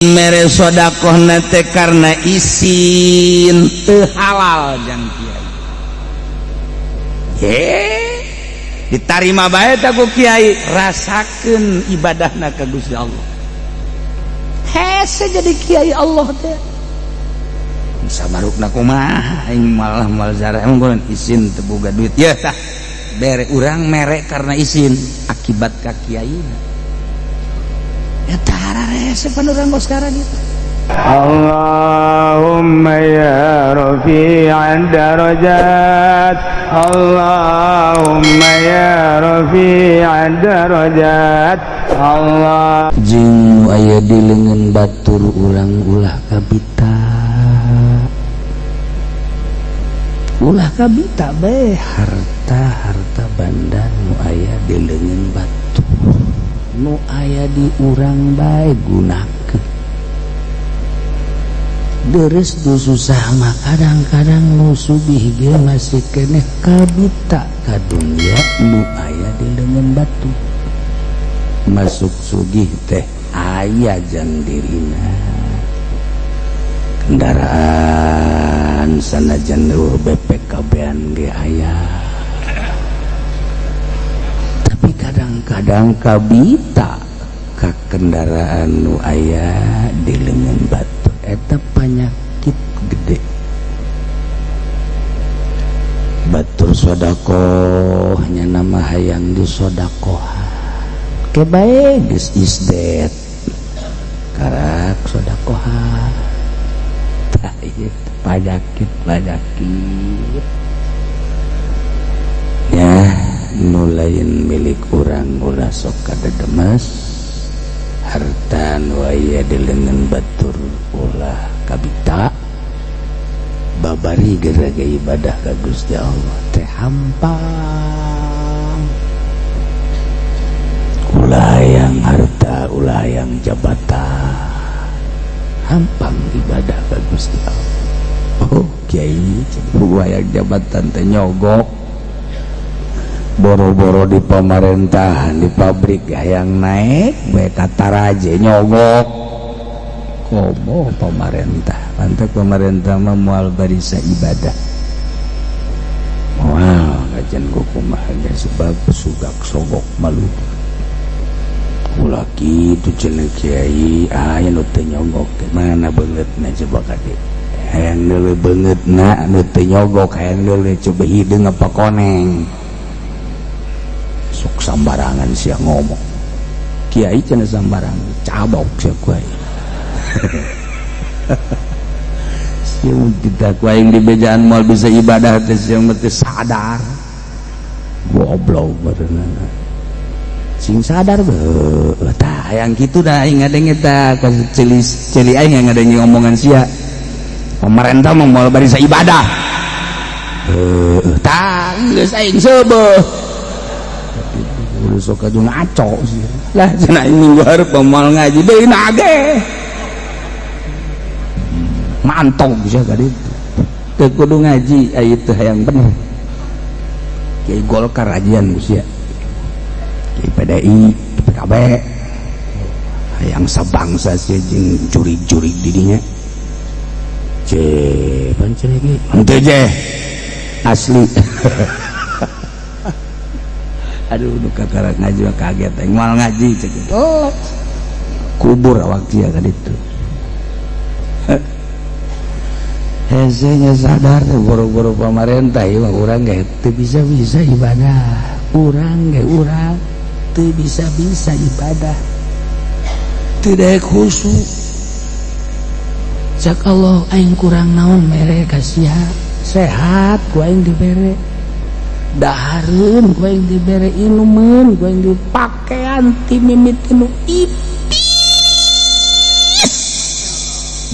Mere sodakoh nate karena isin teu halal jang kiai. He, ditarima bae ta ku kiai, rasakeun ibadahna ka Gusti Allah. Hese jadi kiai Allah teh. Sabarukna kumaha aing malah mal zara emang isin teu boga duit. Ya tah bere urang mere karena isin akibat ka kiai. Ya tara rese pan urang sekarang gitu. Allahumma ya rafi'ad darajat, Allahumma ya rafi'ad darajat, Allah. Jeung nu aya di leungeun batur urang ulah kabita, ulah kabita bae harta harta banda nu aya di leungeun batur, nu aya di urang bae gunakeun. Deres du susah mah kadang-kadang nu sugih ge masih keneh kabita ka dunya nu aya di leungeun batu. Masuk sugih teh aya jang dirina kendaraan sanajan eueuh BPKB-an ge aya, tapi kadang-kadang kabita ka kendaraan nu aya di leungeun batu. Eta panyakit gede. Batur sodakoh nya nama hayang disodakohan ke bae geus isdet karak sodakohan. Tah ieu panyakit panyakit ya nu lain milik urang ulah sok kadedemes. Harta nu aya di leungeun batur ulah kabita, babari geraga ibadah ka Gusti Allah teh hampang. Ulah yang harta, ulah yang jabatan, hampang ibadah ka Gusti Allah. Oh kiai, yang jabatan teh nyogok boro-boro di pemerintahan, di pabrik yang naik bae kataraje nyogok. Komo pemerintah, pantai pemerintah mah moal barisa ibadah, moal kajian kumaha sebab sugak sogok malu. Ulah kitu cenah kiai, aya nu teu nyogok mana beungeutna coba kade, hayang deuleu beungeutna nu teu nyogok, hayang deuleu coba hideung apa koneng. Sok sambarangan sia ngomong kiai cenah, sambarangan cabok sia ku aing. Sia kita ku aing di bejaan moal bisa ibadah teh, sia mah teu sadar, goblok barenana. Sing sadar beuh tah hayang kitu dah aing ngadenge tah ka ceuli ceuli aing ngadenge omongan sia, pemerintah mah moal barisa ibadah. Heuh tah geus aing seubeuh udah sok aja ngaco sih lah cenah. Minggu hareup moal ngaji deui nage mantong bisa ka ditu teu kudu ngaji aya teu hayang bener. Kiai Golkar ajian sia, Kiai PDI, PKB hayang sabangsa sia jeung jurig-jurig di dinya ce pan cenah ge henteu je asli. Aduh, nu kakara ngaji mah kaget aing moal ngaji cek. Oh, kubur awak sia ka ditu. Hese nya sadar boro-boro pamarentah ieu mah urang ge teu bisa-bisa ibadah, urang ge urang teu bisa-bisa ibadah, teu daek khusyuk. Cak Allah, aing kurang naon mere ka sia? Sehat ku aing dibere, dahareun ku aing dibere, inumeun ku aing, dipakean ti mimiti nu ipis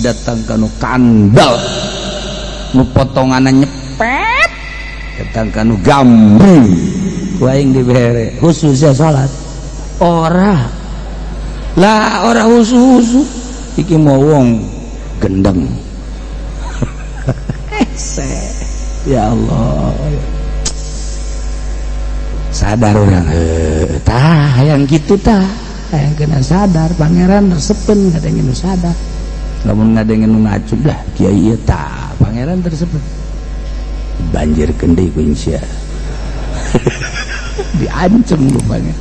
datang ka nu kandel, nu potonganna nyepet datang ka nu gambring ku aing dibere. Khususnya salat ora lah, ora khusus iki mau wong gendeng. Ya Allah, sadar orang tah hayang gitu tah. Hayang kena sadar pangeran resepen ngadenge nu sadar. Lamun ngadenge nu ngacu lah kiai ieu tah pangeran tersepen. Banjirkeun deui ku sia. Diancem ku pangeran.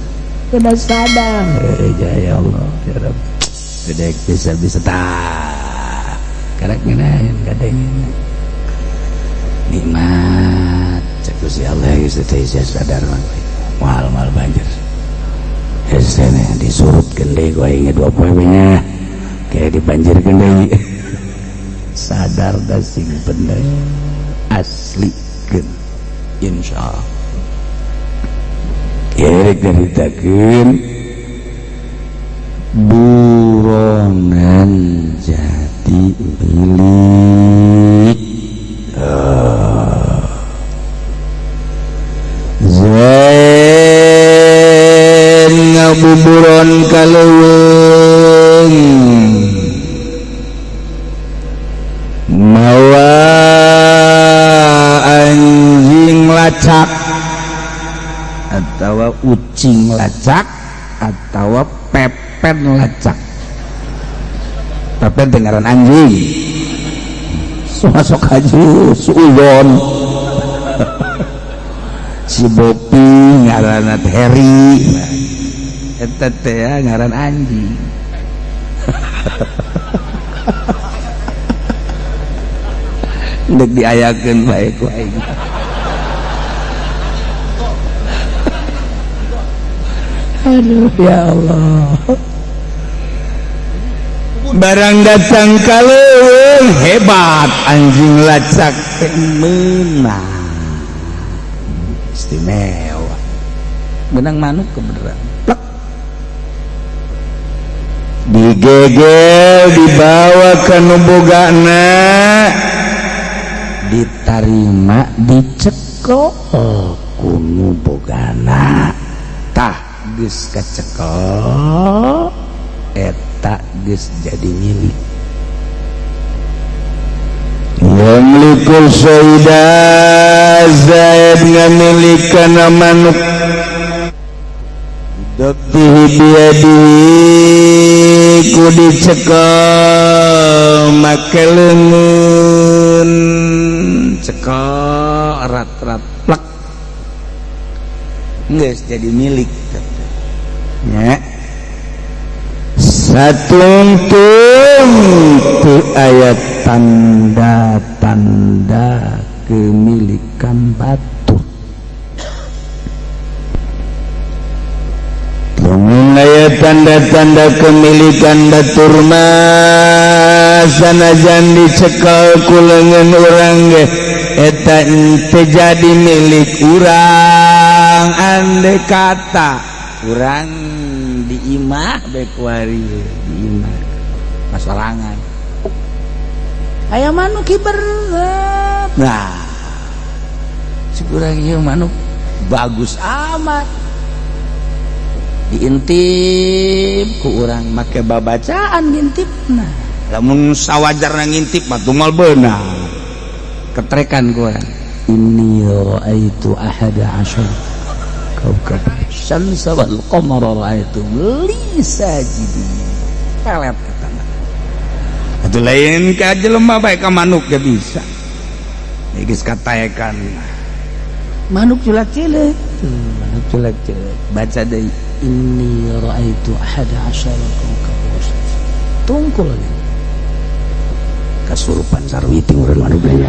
Kena sadar. Ya Allah, ya Rabb. Gede bisa-bisa tah. Karek ngeunaheun ngadenge. Nikmat cek Gusti Allah geus teh sadar mah. Moal-moal banjir. Hese disurutkeun deui ku aing 2 poe nya. Kayak dibanjirkeun deui. Sadar da sing bener. Asli keun. Insyaallah. Kerek nyaritakeun buronan jadi milik. Zain ngabuburon ka leuweung mawa anjing lacak atau ucing lacak atau pepen lacak. Pepen dengaran anjing sok haji suulon si Bopi ngaran Heri eta teh ngaran anjing. Ndek diayakeun bae ku aing. Aduh ya Allah. Barang datang ka leuweung hebat anjing lacak teh meunang. Istimewa. Menang manuk kebeneran. Plek. Digegel dibawa ka nu bogana, ditarima dicekel ku nu bogana. Tah geus kacekel eta geus jadi milik. Yamlikul saida Zaid ngamilikan manuk Doptihi biyadihi ku dicekel make leungeun cekel erat-erat plek geus jadi milik nya. Satungtung teu aya tanda-tanda kemilikan batur. Lamun aya tanda-tanda kemilikan batur mah sanajan dicekel ku leungeun urang ge eta teu jadi milik urang. Andai kata urang di imah bekuari di imah masorangan aya manuk kiber. Nah si kurang ieu manuk bagus amat diintip ku urang make babacaan ngintipna. Lamun sawajarna ngintip mah tunggal beunang ketrekan ku urang. Inni ra'aitu ahada asyara kaukab syamsa wal qamara ra'aitu li sajidin. Pelet eta mah. Atuh lain ka jelema bae ka manuk ge bisa. Geus kataekan manuk culak cileuk. Manuk culak cileuk. Baca deui inni ra'aitu ahada asyara kaukab. Tungkul kasurupan sarwiti urang manuk deui.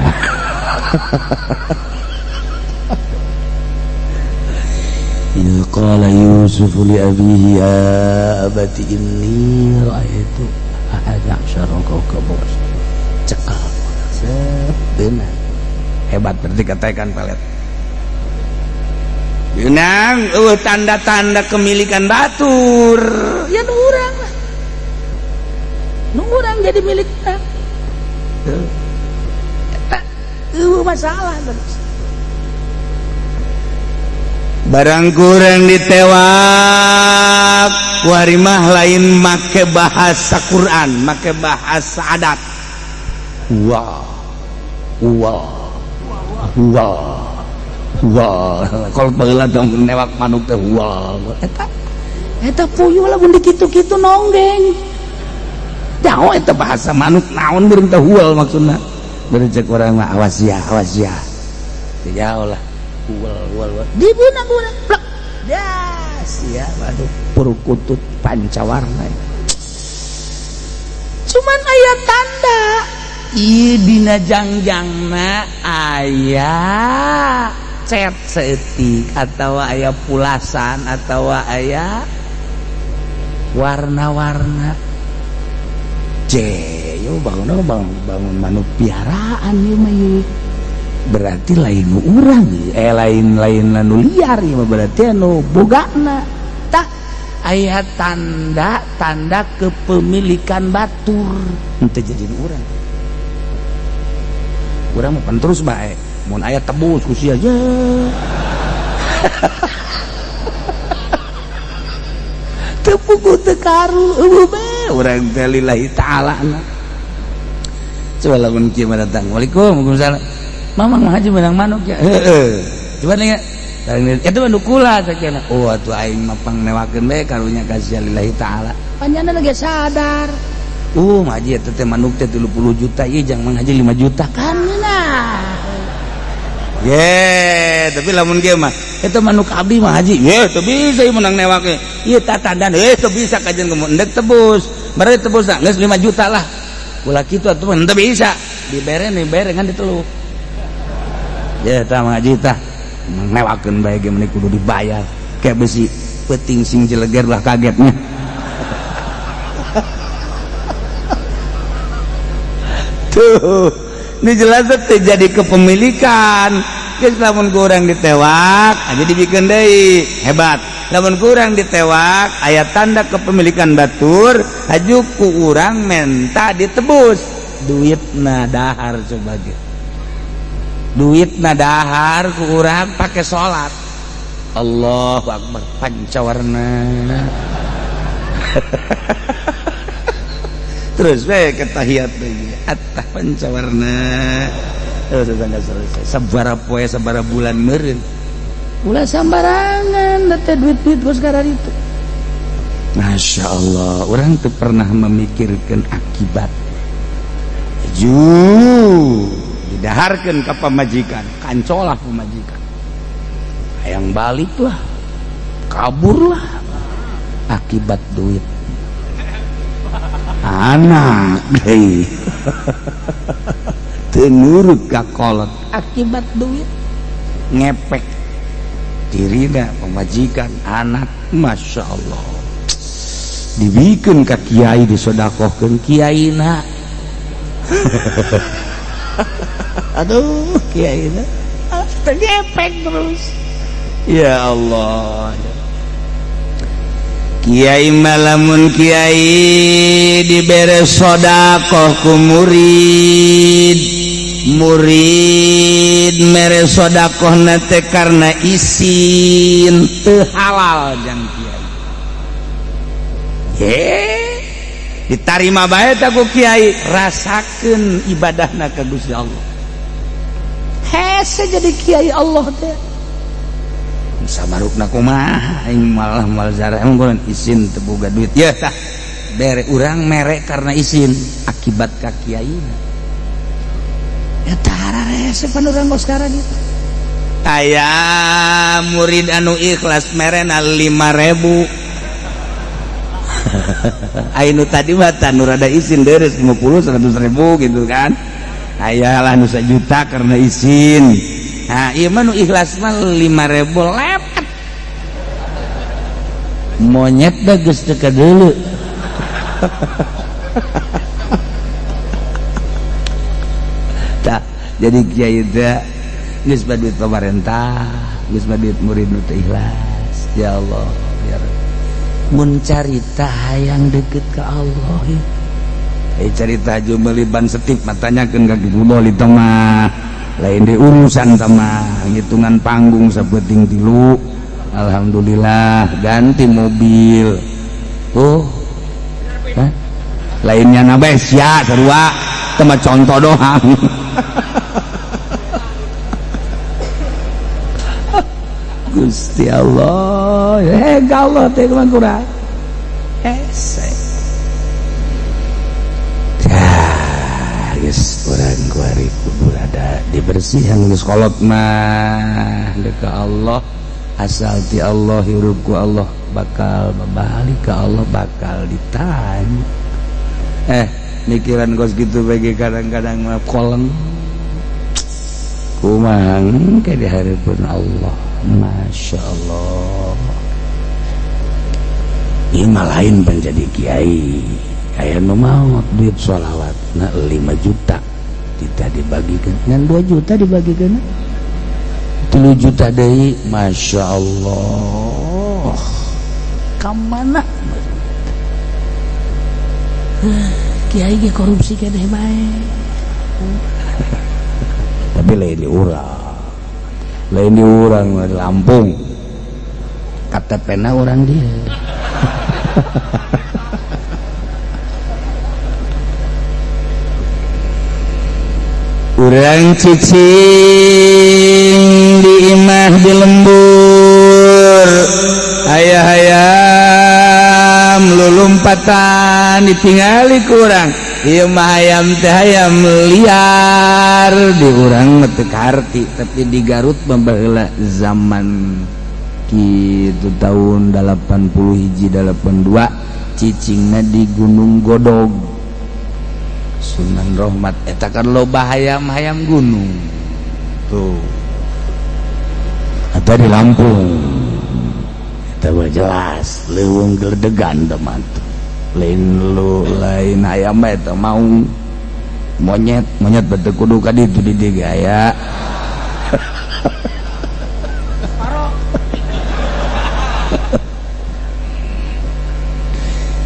إذ قال يوسف لأبيه يا أبت إني رأيت أحد عشر كوكبا. Cekal benar hebat berarti katakan pelet. Benang tanda-tanda kemilikan batur ya nu urang lah. Nu urang jadi milik kita. Eta eueuh masalah terus. Barang kurang ditewak warimah lain make bahasa Quran, make bahasa adat. Wah, wah, wah, wah. Kalau baheula tong newak manuk teh wah. Eta Eta puyuh lamun dikitu-kitu nonggeng. Jauh eta bahasa manuk naon beureum teh hual maksudna. Beureum cek urang mah awas ya, awas ya. Jauh lah. Hual hual hual. Dibuna-buna plek. Ya, sia waduh perkutut pancawarna. Cuman aya tanda. Ieu dina jangjangna aya cet saeutik atawa aya pulasan atawa aya warna-warna. Yo bangun bangun bangun manuk piaraan ieu mah ieu. Berarti lain nu urang ieu, lain lain anu liar ieu mah berarti anu bogana. Tah aya tanda tanda kepemilikan batur henteu jadi nu urang. Urang mah pan terus bae mun aya tebus ku sia ye. Teu puguh teu karu eueuh bae urang teh lillahi ta'ala na. Coba lamun kieu mah datang. Waalaikum waalaikumsalam. Mamang mah haji meunang manuk ya. Heeh. Coba lihat. Eta mah nu kula sakieu. Oh atuh aing mah pangnewakeun bae karunya ka sia lillahi ta'ala. Panjana ge sadar. Mah haji eta teh manuk teh 30 juta ieu jang mang haji 5 juta kan nah. Ye, tapi lamun kieu mah eta manuk abdi mah haji. Ye, teu bisa ieu menang newake. Ieu tatandan, teu bisa kajian kamu endek tebus. Berarti tebus nah, geus 5 juta lah. Ulah kitu atuh mah henteu bisa. Dibere nih bere ngan diteluh. Ya tah mah haji tah newakeun bae ge meuni kudu dibayar. Kayak besi peuting sing jeleger lah kagetnya. Tuh, ini jelas terjadi kepemilikan. Geus lamun kurang ditewak aja dibikin deui hebat. Lamun kurang ditewak aya tanda kepemilikan batur aju ku urang menta ditebus. Duitna dahar coba ge. Duitna dahar ku urang pake salat. Allahu akbar pancawarna. Terus we ke tahiyat deui attah pancawarna. Terus selesai. Sabara poe sabara bulan meureun. Ulah sambarangan teh duit-duit gos itu. Masya Allah, orang tuh pernah memikirkan akibat. Ju didaharkeun ka pamajikan, kancolah pamajikan. Hayang baliklah, kaburlah akibat duit. Anak deui. Teu nurut ka kolot akibat duit ngepek dirina pamajikan anak. Masya Allah dibikeun ka kiai disodakohkeun kiaina. Aduh kiaina teu ngepek terus. Ya Allah, kiai malamun kiai dibere sodakoh ku murid, murid mere sodakoh nate karena isin teu halal jang kiai. He, ditarima bae ta ku kiai, rasakeun ibadahna ka Gusti Allah. Hese jadi kiai Allah teh. Sabarukna kumaha aing malah mal zarah emang kunaon isin teu boga duit. Ya tah bere urang mere karena isin akibat ka kiaina. Ya tara rese pan urang kos sekarang gitu. Aya murid anu ikhlas merena 5.000. Aya nu tadi mah nu rada isin deres 50 100 ribu gitu kan. Aya lah nu sajuta karena isin. Nah, ieu mah nu ikhlas mah 5.000 lepet. Monyet dah geus teu kadeuleu. Tah, jadi kiai teh geus duit pemerintah, geus duit murid nu teu ikhlas. Ya Allah, ya Rabb. Mun carita hayang deket ka Allah ya. Carita ju meuli ban setip matanyakeun ka Ki Boli mah. Lain di urusan sama hitungan panggung sapeting tilu. Alhamdulillah ganti mobil. Oh. Hah? Lainnya nabe sia sarua teh contoh doang. Gusti Allah, ka Allah teh mah kurang hese. Ya geus urang kuari kubur ada dibersihan geus kolot mah deuk ka Allah, asal ti Allah hirup ku Allah bakal balik ke Allah, bakal ditanya. Mikiran kos gitu bagi kadang-kadang mah koleng kumaha ke di hadapan Allah. Masya Allah, ieu mah lain menjadi kiai aya nu maot duit sholawat na 5 juta kita dibagikan ngan 2 juta dibagikan 3 juta deui. Masya Allah, ka mana kiai ge korupsi keneh bae. Tapi lain di urang, lain di urang di Lampung, KTP na orang dia. Urang cicing di imah di lembur, ayah hayam lulumpatan ditingali kurang. Ieu mah hayam teh hayam liar di urang mah teu kaharti, tapi di Garut mah baheula zaman kitu tahun 81 82 cicingna di Gunung Godog Sunan Rohmat eta kan loba hayam-hayam gunung tuh. Atau di Lampung eta mah jelas leuweung geledegan teh mah, lain lu lain hayam mah eta mau monyet, monyet bete kudu ka ditu di dieu ge aya.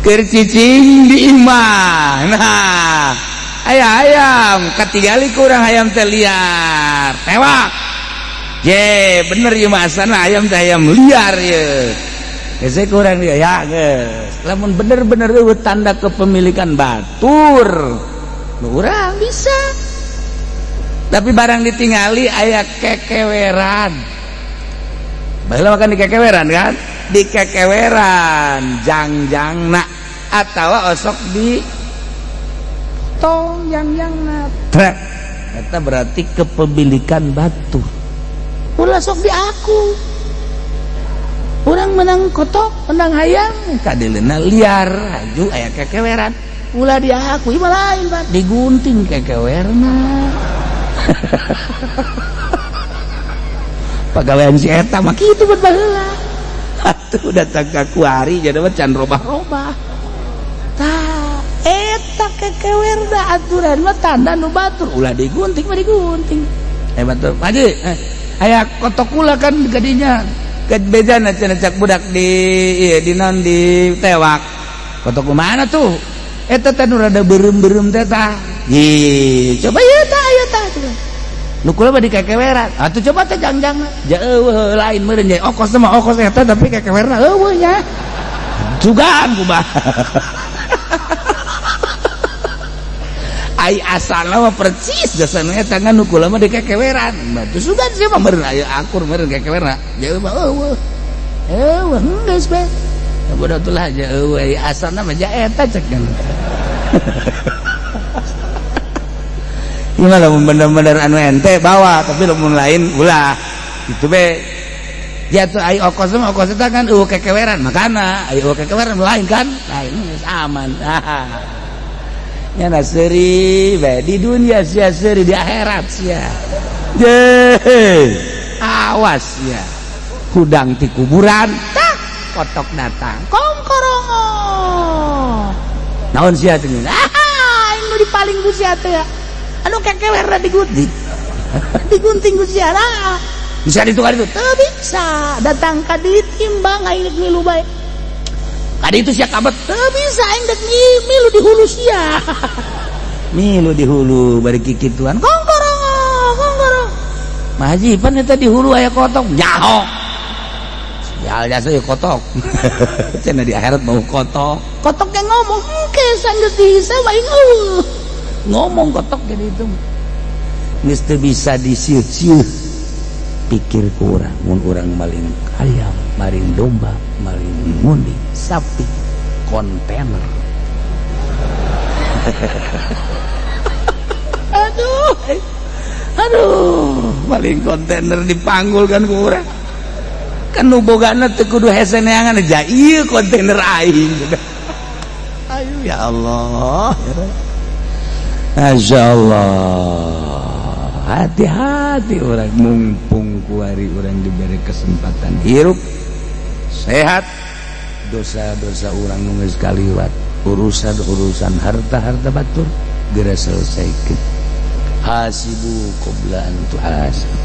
Keur cicing di imah, nah aya hayam katingali kurang hayam teh liar tewak je bener ieu mah asana hayam teh hayam liar ye geus kurang dia ya geus lamun bener-bener eueuh tanda kepemilikan batur urang bisa. Tapi barang ditingali aya kekeweran, baheula makan di kekeweran kan, di kekeweran jangjangna atawa osok di tong jangjangna trek eta berarti kepemilikan batu. Ulah sok di aku urang menang kotok menang hayam kadileuna liar haju aya kekeweran ulah di aku ieu mah lain Pak digunting kekewerna. Pagawean si eta mah kitu buat baheula. Atuh datang ka kuari jadi mah can robah-robah. Tah eta kekewerna aturan mah tanda nu batur ulah digunting mah digunting. Batur haji aya kotok kula kan gadinya bejana cenah cak budak di ieu di naon di tewak. Kotok mana tuh? Eta teh nu rada beureum-beureum teh tah. Ih, coba ieu tah ieu tah coba. Nu kula mah di kekeweran. Atuh coba teh jangjangna. Ja eueuh lain meureun nya okos mah okos eta tapi kekewerna eueuh nya. Sugan kumaha. Ai asalna mah percis jasana eta ngan nu kula mah di kekeweran. Batu sugan sih mah meureun aya akur meureun kekewerna. Ja eueuh mah eueuh. Eueuh geus bae. Bodoh tulah ja eueuh ai asalna mah ja eta cek kan. Ieu mah lamun bener-bener anu ente bawa tapi lamun lain ulah. Kitu be. Jatuh ai okos mah okos eta kan eueuh kekeweran makana ai eueuh kekeweran lain kan? Lain geus aman. Nyana seuri bae di dunia sia seuri di akhirat sia. Ye. Awas ya. Hudang ti kuburan tah kotok datang. Kongkorongo. Naon sia teh? Ah, aing nu dipaling ku sia teh. Anu kekewerna digunting. Digunting ku sia. Bisa ditukar itu? Teu bisa. Datang ka ditimbang aing rek milu bae. Kadi itu sia kabet. Teu bisa aing rek milu di hulu sia. Milu di hulu bari kikituan. Kongkorongo, kongkorong. Mah haji pan eta di hulu aya kotok. Nyaho. Sial jasa ieu kotok. Cenah di akhirat mau kotok. Kotok ge ngomong engke sanggeus dihisab aing eueuh. Ngomong kotok jadi itu. Geus teu bisa disieu-sieu. Pikir ku urang, mun urang maling ayam, maling domba, maling ngundi sapi, kontainer. Aduh, aduh, maling kontainer dipanggul kan ku urang. Kan nu bogana teu kudu hese neangan aja, ieu kontainer aing. Ayo ya Allah. Masya Allah, hati-hati orang, mumpung kuari orang diberi kesempatan hirup sehat, dosa-dosa orang nu geus kaliwat, urusan-urusan harta-harta batur geura selesaikan. Hasibu qabla an tuhasab.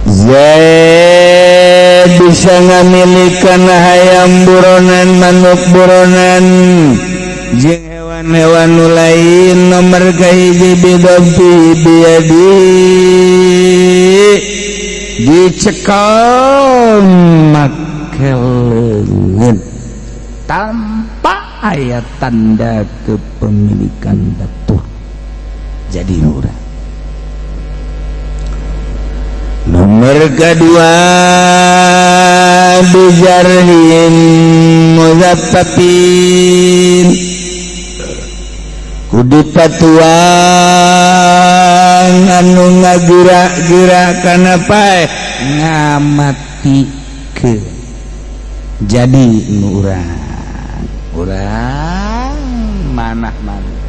Zaid bisa ngamilikan hayam buronan, manuk buronan, jeung hewan-hewan nu lain. Nomor kahiji, bidabti biyadi, dicekal make leungeun tanpa aya tanda kepemilikan batur, jadi urang. Nomor kedua, bijarhin muzaffafin, kudu tatuang anu ngagerak-gerak kana paeh ngamatikeun, jadi nu urang. Urang manah manuk,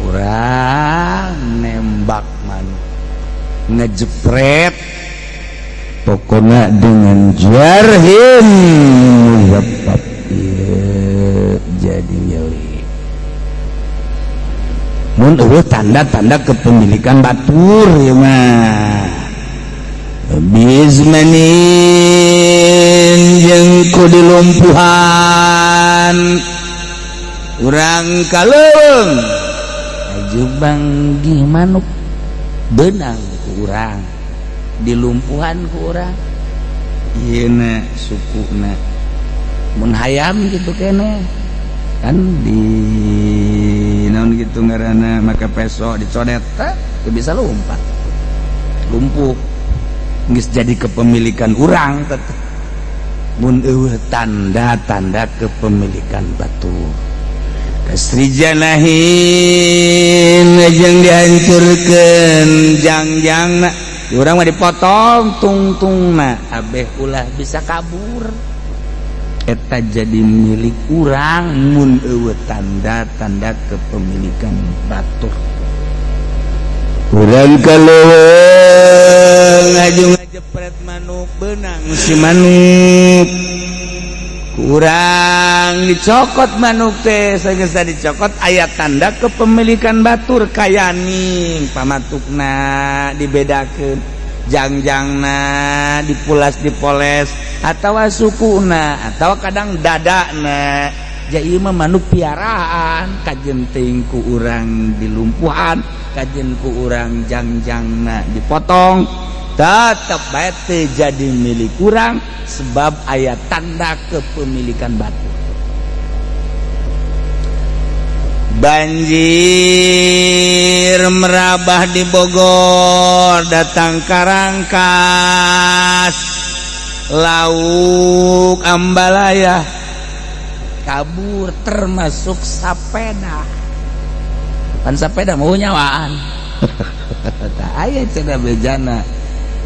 urang nembak manuk, ngejepret, pokoknya dengan jarhin muzaffaf ieu jadi milik mun eueuh tanda-tanda kepemilikan batur. Ieu mah bizmanin, jeung ku dilumpuhan. Urang ka leuweung aju banggih manuk, benang ku urang, dilumpuhan ku urang. Ieu na sukuna mun hayam gitu kene kan di naon gitu ngaranna, make peso dicodet teh teu bisa lompat, lumpuh, geus jadi kepemilikan urang teteh mun eueuh tanda-tanda kepemilikan batur. Kasri janahin, jeung dihancurkeun jangjangna. Di urang mah dipotong tungtungna abeh ulah bisa kabur, eta jadi milik urang mun eueuh tanda-tanda kepemilikan batur. Urang ka leuweung aju ngajepret manuk, beunang si manuk. Kurang dicokot manuk teh, sageus dicokot aya tanda kepemilikan batur, kayaning pamatukna dibedakeun, jangjangna dipulas, dipoles, atawa sukuna, atau kadang dadana. Jadi mah manuk piaraan, kajen teuing ku urang dilumpuhan, kajen ku urang jangjangna dipotong, tetep bae teu jadi milik urang sebab aya tanda kepemilikan batur. Banjir merabah di Bogor, datang Karangkas, lauk ambalaya kabur, termasuk sapeda. Pan sapeda mau nyawaan. Tak aya cenah bejana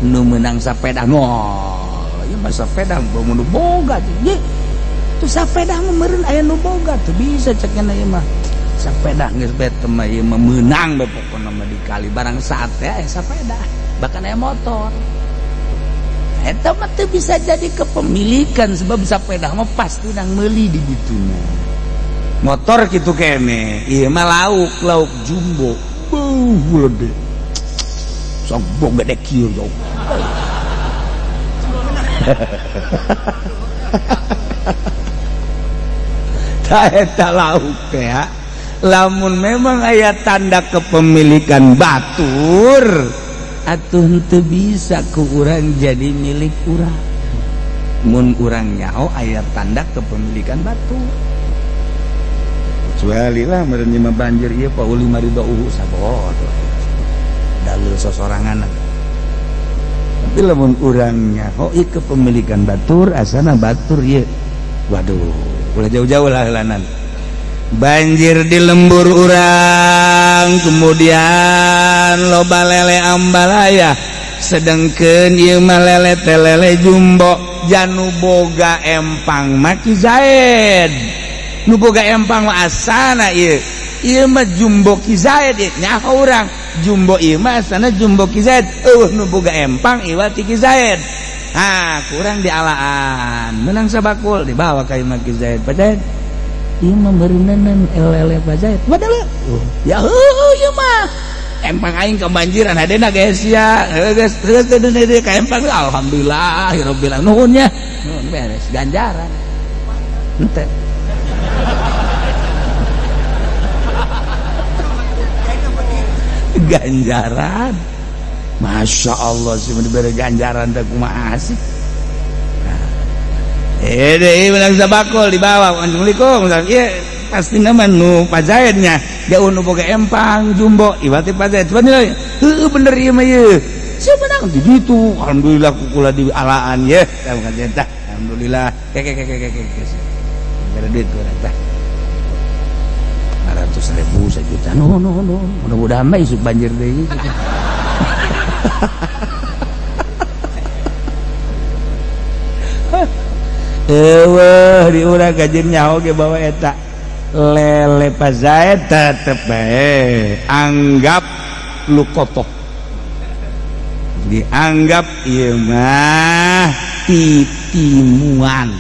nu menang sapeda ngol. Ieu mah sapeda mau nu boga ye. Tuh sapeda mah meureun aya nu boga tuh bisa cek ieu mah. Sapeda geus bae teh mah ieu mah meunang bae pokona mah di kali barang saat teh aya sapeda, bahkan aya motor. Eta mah teu bisa jadi kepemilikan sebab sapeda mah pasti nang meuli di dituna. Motor kitu kene, ieu mah lauk, lauk jumbo. Beuh, gede. Sok gede kieu jauh. Ta eta lauk teh lamun memang aya tanda kepemilikan batur atuh henteu bisa ku urang jadi milik urang mun urang nyaho aya tanda kepemilikan batur. Kecuali lah meureun mah banjir ieu Pak Uli Maridho uhu sabodo da Dalil sosorangan. Tapi lamun urangnya oh ieu kepemilikan batur, asana batur ieu. Waduh, ulah jauh-jauh lah heulanan. Banjir di lembur urang, kemudian loba lele ambalaya, sedangkan ieu mah lele teh lele jumbo. Janu boga empang mah Ki Zaid, nu boga empang mah asana ieu, ieu mah jumbo Ki Zaid ieu. Nyaho urang jumbo ieu mah asana jumbo Ki Zaid, eueuh nu boga empang ieu ti Ki Zaid. Ah, kurang dialaan, menang sabakul dibawa ka imah Ki Zaid. Pak Zaid, ieu mah meureunanan lele Pak Zaid. Padahal ya heueuh ieu mah empang aing kebanjiran hadena geus ya. Geus geus teu ka empang, alhamdulillah rabbil alamin, nuhun nya. Nuhun, beres ganjaran. Henteu. Ganjaran. Masya Allah sih diberi ganjaran teh kumaha sih. Eh deh menang sabakul dibawa. Assalamualaikum. Ieu pasti nama nu Pak Zaidnya. Jauh nu boga empang jumbo iwati Pak Zaid. Coba nilai. Heueuh bener ieu mah ieu. Siapa menang di ditu. Alhamdulillah kukula di alaan ye. Tah tah. Alhamdulillah. Ke ke ke ke ke ke. Ada duit kurang tah. 500.000 sejuta. No no no. Mudah-mudahan mah isuk banjir deui. Eueuh di urang kajeun nyaho ge bawa eta lele Pak Zaid tetep bae anggap lukotoh, dianggap ieu mah titimuan.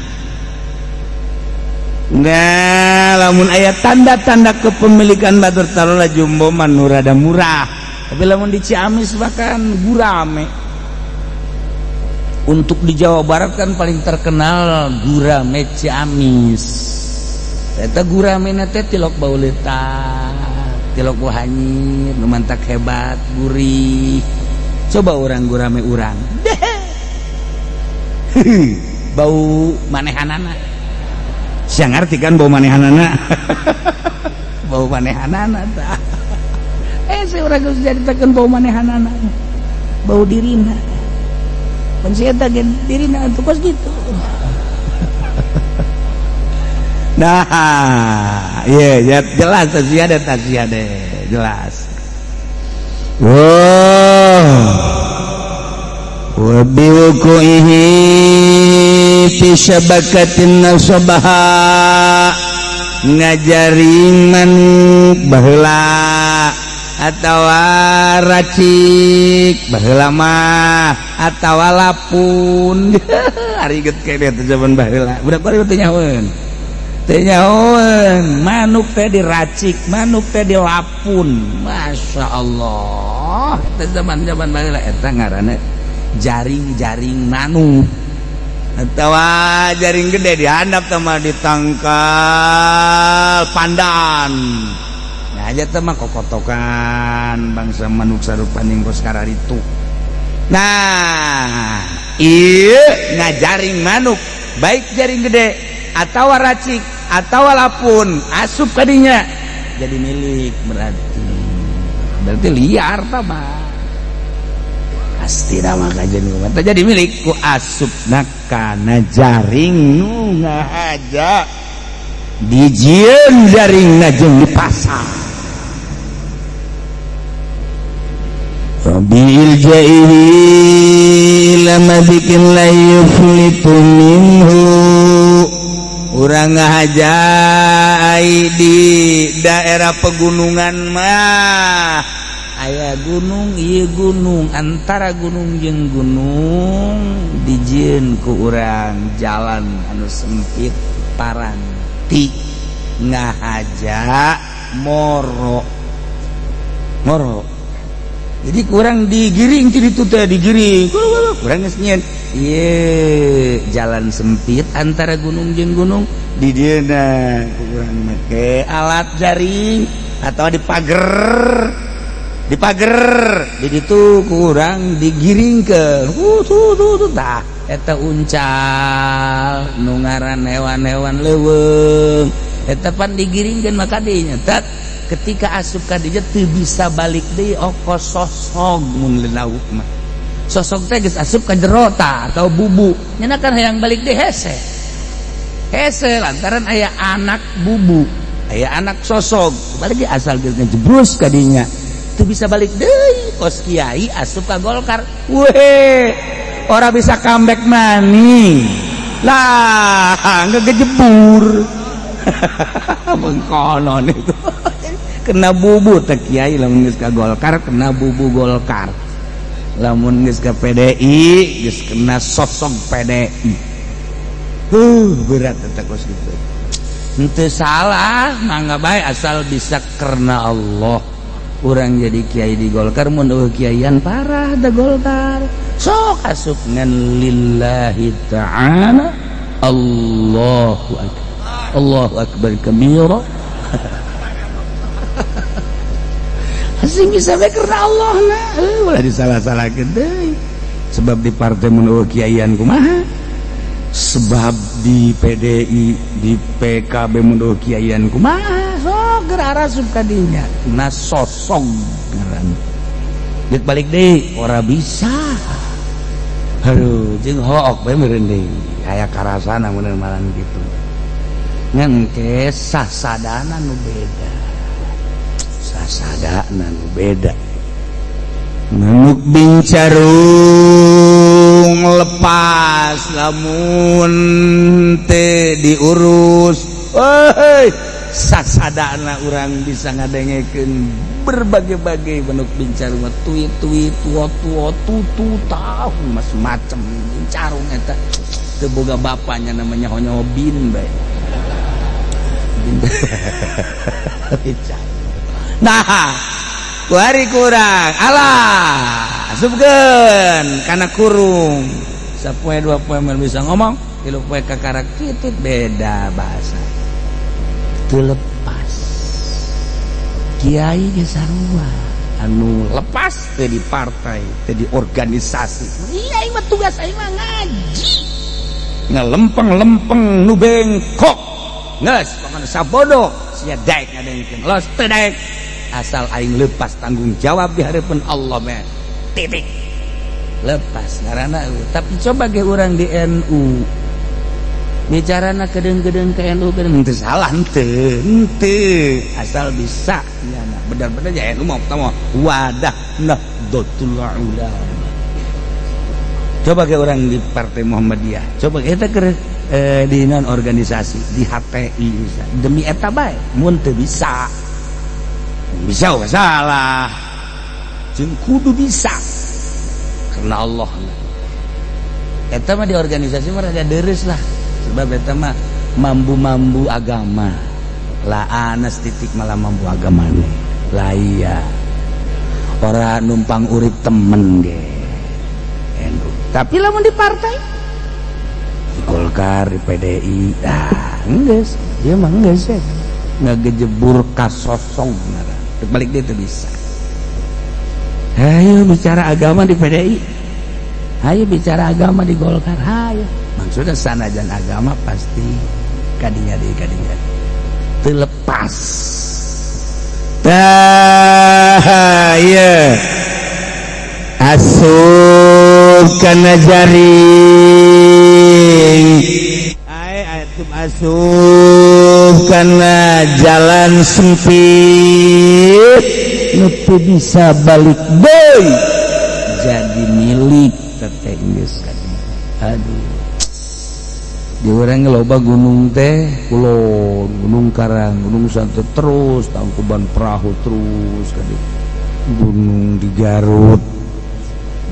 Nah, lamun aya tanda-tanda kepemilikan batur taruhlah jumbo mah nu rada murah, tapi lamun di Ciamis bahkan gurame. Untuk di Jawa Barat kan paling terkenal gurame Ciamis. Eta gurame teh tilok bau leutak, tilok bau hanyir, nu mantak hebat, gurih. Coba urang gurame urang. Bau manehanana. Sia ngarti kan bau manehanana? Bau manehanana tah. Si urang geus caritakeun bau manehanana. Bau dirina. Pan si eta ge dirina atuh kos gitu. Nah, iya ya, jelas tasia deh, jelas. Wow. Wa biwukuihi fi syabakatin nasabaha, ngajaring manuk baheula atawa racik baheula mah atawa lapun. Ari geut kene teh zaman baheula budak bari teu nyahoeun, teu nyahoeun manuk teh diracik, manuk teh dilapun. Masya Allah, eta zaman-zaman baheula eta ngaranna jaring-jaring manuk atawa jaring gede dihandap sama ditangkal pandan. Nah aja teh mah kokotokan bangsa manuk sarupaning kos kararitu. Nah, ieu ngajaring manuk baik jaring gede atawa racik atawa lapun asup kadinya jadi milik, berarti liar tah mah. Pasti nama kajian mah jadi milik ku asupna kana jaring nu ngahaja dijieun jaringna jeung dipasang. Bil jaihi lama bikin la yuflitu minhu. Urang ngahaja di daerah pegunungan mah aya gunung, ieu gunung, antara gunung jeung gunung dijieun ku urang jalan anu sempit paranti ngahaja moro moro. Jadi kurang digiring ti ditu teh digiring kurang geus nyieun ieu jalan sempit antara gunung jeung gunung di dieuna kurang make alat jaring atau dipager dipager di ditu kurang digiringkeun tuh tah eta uncal nu ngaran hewan-hewan leuweung. Eta pan digiringkeun maka dinya tat ketika asup ka dinya teu bisa balik deui, okos sosog. Mun lauk mah sosog teh geus asup ka jero tah atau bubu nya kan, hayang balik deui hese hese lantaran aya anak bubu, aya anak sosog. Balik asal geus ngejebrus ka dinya teu bisa balik deui, kos kiai asup ka Golkar. Weh, ora bisa comeback maning lah, ngegejebur mengkonon itu kena bubu teh kiai. Lamun geus ka Golkar kena bubu Golkar, lamun geus ka PDI geus kena sosok PDI. Berat eta kos gitu. Henteu salah, mangga bae, asal bisa karena Allah. Urang jadi kiai di Golkar, mun eueuh kiaian parah da Golkar. Sok asup ngan lillahi ta'ala. Allahu akbar, Allahu akbar kabira. Sing bisa bae karena Allah. Nah, ulah disalah-salahkeun deui. Sebab di partai mun eueuh kiaian kumaha, sebab di PDI, di PKB mun eueuh kiaian kumaha. Sok geura arasup ka dinya na sosong ngaran. Geus balik deui ora bisa. Aduh, jeung hook bae meureun deui aya karasana mun malan kitu. Ngan ke sasadana nu beda, sasadana nu beda. Manuk bincarung lepas lamun teu diurus. Hei, sasadana urang bisa ngadengekeun berbagai-bagai manuk bincarung, tuit-tuit, tua-tua, tutu tahu macam-macam bincarung eta teu boga bapaknya, namanya honyo bin bae. Bin. Nah, kuari kurang alah asupkeun kana kurung sapoe dua poe mun bisa ngomong, tilu poe kakara kitu beda bahasa, teu lepas. Kiai ge sarua, anu lepas teu di partai, teu di organisasi. Iya, aing mah tugas aing mah ngaji, ngalempeng-lempeng nu bengkok. Geus pokona sabodo sia daek ngadengekeun, los teu daek, asal aing lepas tanggung jawab di hadapan Allah meh, titik. Lepas ngaranna. Tapi coba ge urang di NU bicarana kedeng-kedeng ke NU, kedeng henteu salah, henteu henteu, asal bisa ya. Benar-benar ya NU mau pertama wadah Nahdlatul Ulama. Coba ke orang di Partai Muhammadiyah, coba kita ke di non organisasi di HTI bisa demi eta bae. Mun teu bisa, bisa salah, jeung kudu bisa karena Allah. Eta mah di organisasi mah rada deres lah, sebab eta mah mambu-mambu agama lah. Anas titik malah mambu agama nih lah. Iya, orang numpang urip temen ge NU. Tapi lamun di partai, di Golkar, di PDI, ah geus ieu mah geus ya ngagejebur kasosong ngaran. Balik dia tuh bisa. Ayo bicara agama di PDI, ayo bicara agama di Golkar, ayo. Maksudnya sanajan agama pasti kadinya di kadinya terlepas. Tah iya, asup kana jaring. Ai asup asup kana jalan sempit nu teu bisa balik deui, jadi milik teteh geus. Aduh, di urang loba gunung teh, kulon Gunung Karang, Gunung Santet, terus Tangkuban Perahu, terus kan gunung di Garut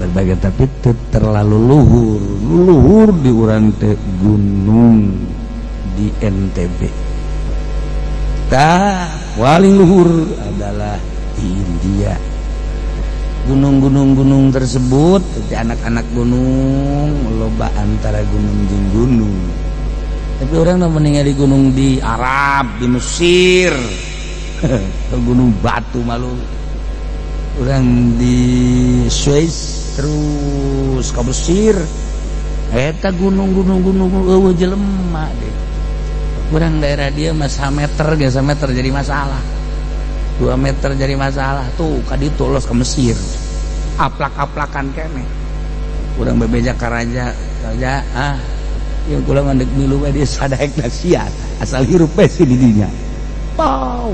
berbagai, tapi terlalu luhur luhur di urang teh gunung di NTB. Tah, paling luhur adalah di India. Gunung-gunung-gunung tersebut anak-anak gunung loba antara gunung jeung gunung. Tapi orang meninggal di gunung di Arab, di Mesir, ke Gunung Batu malu orang di Swiss, terus ke Mesir eta gunung-gunung gunung eueuh jelema deh. Kurang daerah dia mah meter ge, meter jadi masalah, 2 meter jadi masalah. Tuh kaditu los ke Mesir, aplak-aplakan kene. Kurang bebeja ka raja, raja, ah yang kula ngandek milu bae dia sadaek sia, asal hirup bae si didinya. Pau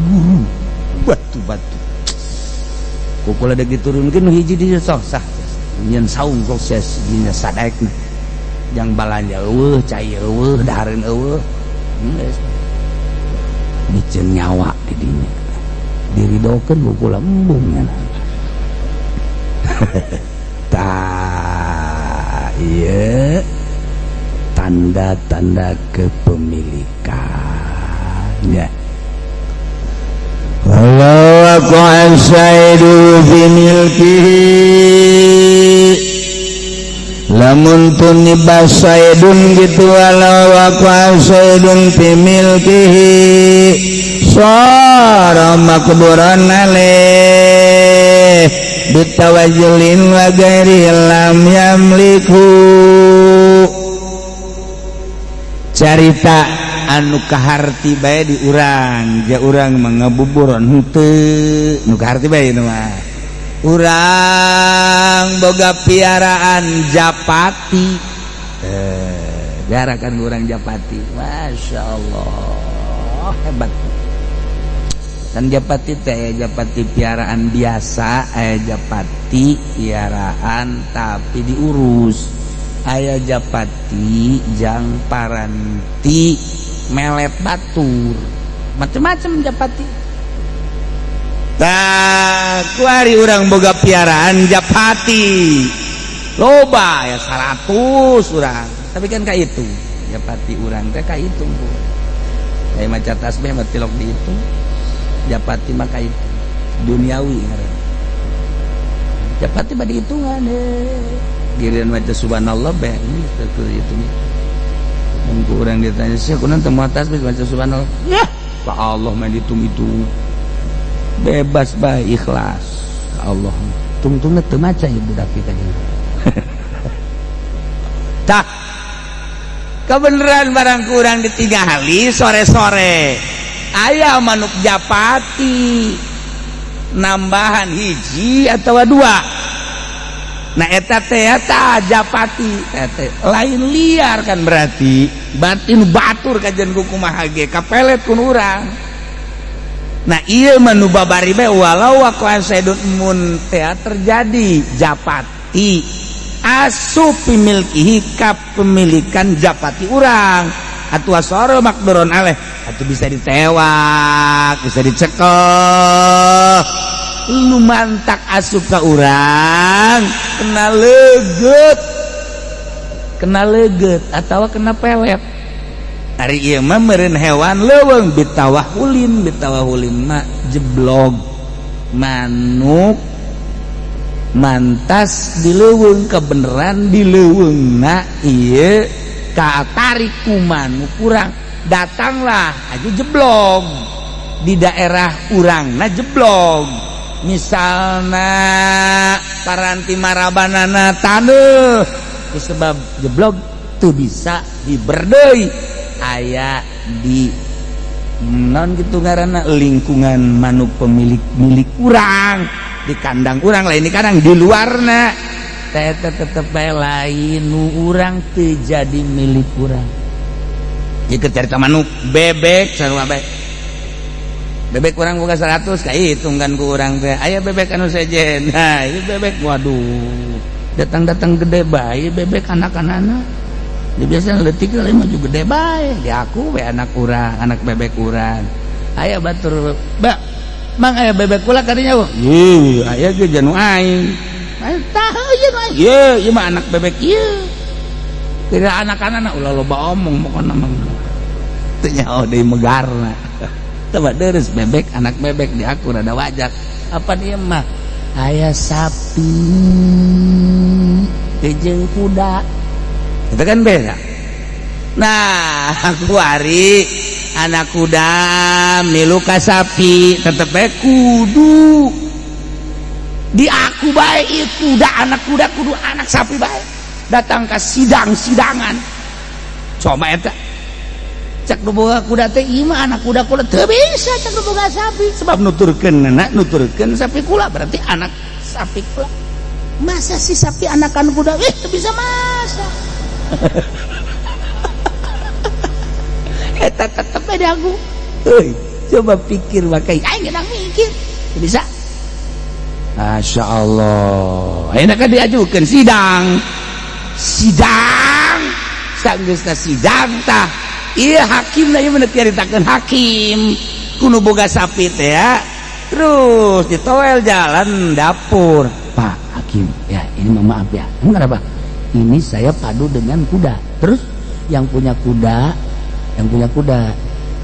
guru batu-batu ku kula dek diturunkeun hiji di sok sah nyen saung sukses dinya sadaekna, jang balanja eueuh, cai eueuh, dahareun eueuh, geus miceun nyawa di dinya, diridokeun ku kula, embung nya. Tah, ieu tanda-tanda kepemilikan ya. Walau waqa'a saidu fi milkihi, lamun tuniba saidun gitu, walau waqa'a saidun fi milkihi sara maqduran alaih bitawajjulin wa ghairi lam yamliku. Carita anu kaharti bae di urang ja, urang mengabuburon henteu nu kaharti bae nu mah. Urang boga piaraan japati, eh jarakan urang japati, Masya Allah, hebat kan japati teh. Japati piaraan biasa eh, japati piaraan tapi diurus, aya japati jang paranti melet batur, macem-macem japati. Tak kuari urang boga piaraan japati loba ya, 100 urang, tapi kan kayak itu japati urang teh kayak itu bu, kayak maca tasbih mah tilok dihitung, japati mah kayak itu duniawi ngaranna. Japati mah dihitungan eh, giliran maca subhanallah bae ini itu. Mun ku urang ditanya, "Sia kunaon teu maca tasbih, maca subhanallah?" Ya Pak, Allah mah dihitung itu bebas bae, ikhlas ka Allah tungtungna teu maca ya budak kita. Tah, kebenaran barang kurang ditinggali sore-sore aya manuk japati nambahan hiji atau dua. Nah, eta teh eta japati teh lain liar kan, berarti batin batur kajian ku kumaha ge kapelet kun urang. Nah, ieu mah nu babari bae, walau waqa'a saidun, mun teh terjadi japati asup milkihi kapemilikan japati urang atuh soro maqduron alaih, atau bisa ditewak, bisa dicekel, lumantak asup ka urang kena leget, kena leget atau kena pelet. Ari ieu mah meureun hewan leuweung bitawahulin. Bitawahulin mah jeblog manuk mantas di leuweung, kebenaran di leuweungna ieu katarik ku manuk urang, datanglah aja jeblog di daerah urangna, jeblog misalnya paranti marabanana taneuh, sebab jeblog tuh bisa diberdei aya di non gitu karena lingkungan manuk pemilik milik urang di kandang urang lain, di kandang di luarna tetep lain nu urang teu jadi milik urang. Jika cerita manuk bebek sarua bae, bebek urang boga 100, kahitung kan ku urang teh. Aya bebek anu sejen, nah ieu bebek, waduh, datang-datang gede bae bebek anak-anak di biasa leutik kali mah juga gede bae di aku we anak urang, anak bebek urang. Aya batur ba mang, aya bebek kula kadinya, ieu aya ge janu aing. Aya tah ieu mah, ieu ieu mah anak bebek ieu. Tidak anak-anak ulah loba omong, pokona mah teu nyaho deui megarna. Coba deres bebek, anak bebek di aku rada wajak. Apa dia mah aya sapi jeung kuda itu kan beda. Nah, aku hari anak kuda milu ka sapi tetep bae kudu di aku bae ieu kuda, anak kuda kudu anak sapi bae, datang ke sidang-sidangan coba eta. Cak nu boga kuda teh ieu mah anak kuda kula teu bisa cak nu boga sapi sebab nuturkeun anak nuturkeun sapi kula berarti anak sapi kula. Masa si sapi anakan kuda? Teu bisa masa. Eta tetep beda aku. Euy, coba pikir wakai aing geunang mikir. Teu bisa. Masya Allah. Ayeuna kan diajukeun sidang. Sidang. Sanggeusna sidang tah. Iya hakim lah, ieu mah nyaritakeun hakim. Kudu boga sapi teh ya. Terus ditoel jalan dapur. Pak hakim, ya ini maaf ya. Emang kenapa? Ini saya padu dengan kuda. Terus yang punya kuda, yang punya kuda.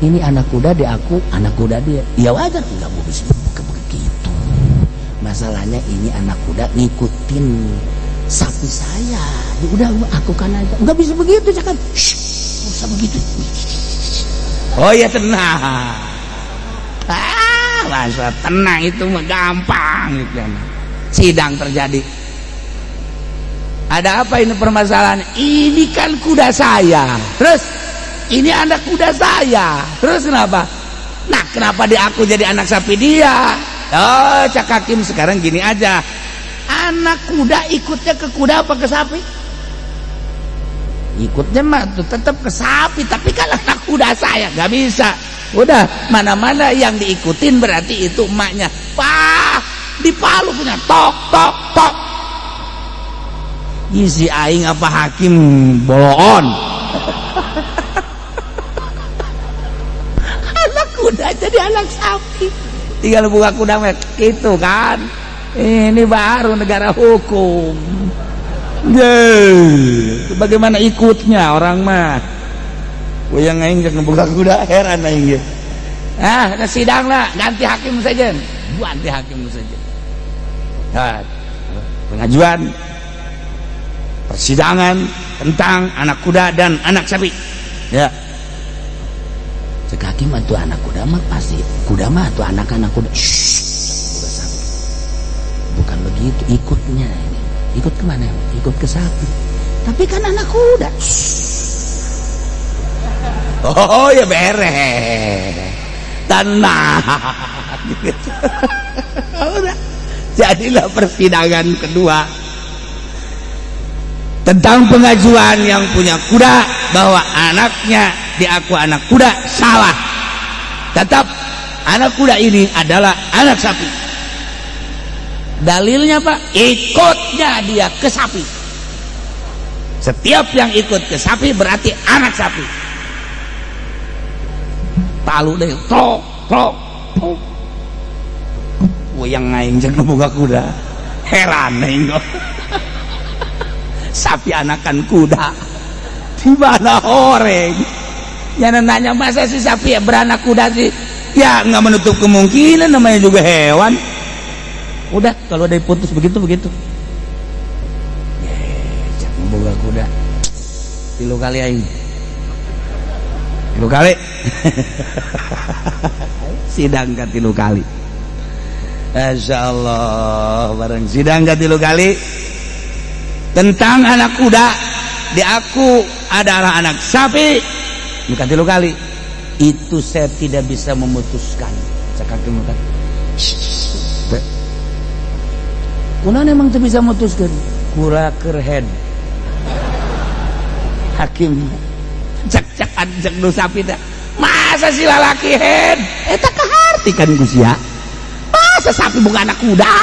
Ini anak kuda di aku, anak kuda dia. Ya wajar, enggak bisa begitu. Masalahnya ini anak kuda ngikutin sapi saya. Ya udah aku kan aja. Enggak bisa begitu, cakap. Shh, usah begitu. Oh ya tenang. Ah, masa tenang itu mah gampang gitu. Sidang terjadi. Ada apa ini permasalahan? Ini kan kuda saya. Terus ini anak kuda saya. Terus kenapa? Nah, kenapa dia aku jadi anak sapi dia? Oh, cak hakim sekarang gini aja. Anak kuda ikutnya ke kuda apa ke sapi? Ikutnya mah tuh tetap ke sapi, tapi kan anak kuda saya nggak bisa. Udah, mana-mana yang diikutin berarti itu emaknya. Pah, di palu punya tok tok tok. Isi aing apa hakim boloon. Anak kuda jadi anak sapi. Tinggal buka kuda mek itu kan. Ini baru negara hukum. Yeay, bagaimana ikutnya orang mah? Wayang aing jeung buka kuda heran aing ge. Ah, sidang lah, ganti hakim saja. Ganti hakim saja. Nah, pengajuan persidangan tentang anak kuda dan anak sapi. Ya. Cek hakim atuh anak kuda mah pasti kuda mah atuh anak-anak kuda. Shh, kuda sapi. Bukan begitu ikutnya ini. Ikut kemana? Ikut ke sapi. Tapi kan anak kuda. Shh. Oh ya beres. Tenang. Udah. Jadilah persidangan kedua tentang pengajuan yang punya kuda bahwa anaknya diaku anak kuda salah. Tetap anak kuda ini adalah anak sapi. Dalilnya Pak, ikutnya dia ke sapi. Setiap yang ikut ke sapi berarti anak sapi. Palu deh, tok tok tok. Wayang aing jeung boga kuda. Heran aing kok. Sapi anakan kuda. Di mana horeng? Jangan nanya masa sih sapi ya beranak kuda sih? Ya nggak menutup kemungkinan, namanya juga hewan. Udah kalau udah diputus begitu begitu. Ye, cak boga kuda. 3 kali aing. 3 kali. Sidang ka 3 kali. Masya Allah, bareng sidang ka 3 kali tentang anak kuda diaku adalah anak sapi bukan 3 kali. Itu saya tidak bisa memutuskan. Cak hakim kan. Kunaon emang teu bisa memutuskan? Kura kerhead. Hakim cak cak cak nu sapi teh. Masa si lalaki head? Eta kaharti kan ku sia. Masa sapi bukan anak kuda?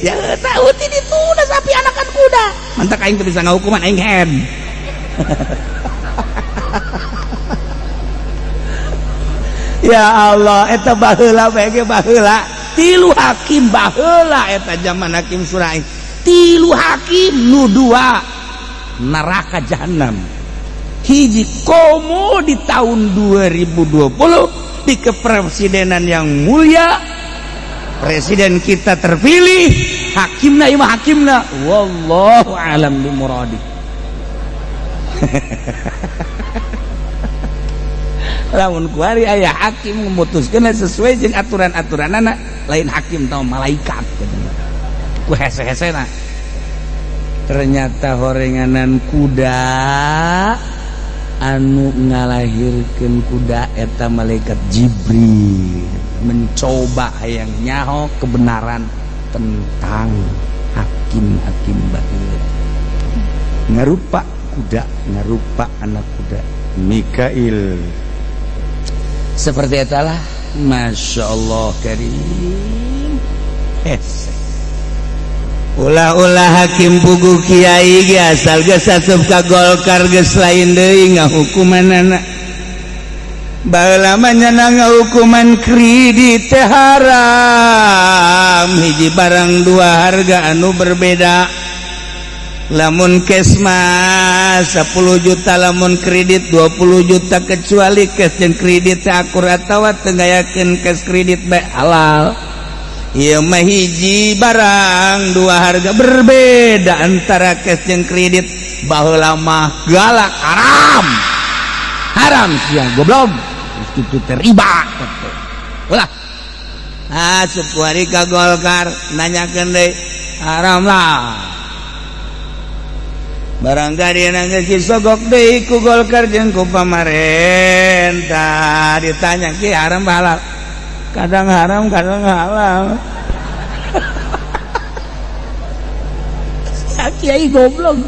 Ya tahu tidak itu udah sapi anakan kuda. Mantak aing teu bisa ngahukuman aing head. Ya Allah, eta baheula bae ge baheula. 3 hakim baheula eta zaman hakim Surai. 3 hakim nu 2 neraka jahanam. Hiji komo di tahun 2020 di kepresidenan yang mulia, presiden kita terpilih, hakimna ieu mah hakimna wallahu alam bi muradi. Lamun kuari aya hakim memutuskeun sesuai jeung aturan-aturanana, lain hakim tau malaikat ku hese-hesena. Ternyata horenganan kuda Anu ngalahirkeun kuda eta malaikat Jibril, mencoba hayang nyaho kebenaran tentang hakim-hakim baheula, ngarupa kuda, ngarupa anak kuda Mikail seperti itulah. Masya Allah karim, hese. Ulah-ulah hakim pugu kiai ge asal geus asup ka Golkar geus lain deui ngahukumanana. Baheula mah nyana ngahukuman kredit teh haram, hiji barang dua harga anu berbeda. Lamun cash mah 10 juta, lamun kredit 20 juta, kecuali cash jeung kredit teh akur atawa teu ngayakeun cash kredit bae halal. Ieu mah hiji barang dua harga berbeda antara cash jeung kredit. Baheula mah galak, haram haram sia goblok, itu teh riba. Ulah asup kuari ka Golkar, nanyakeun deui, haram lah. Barangkali geus disogok deui ku Golkar jeung ku pamarentah, ditanya, "Ki, haram halal?" "Kadang haram, kadang halal." Ya, kiai goblok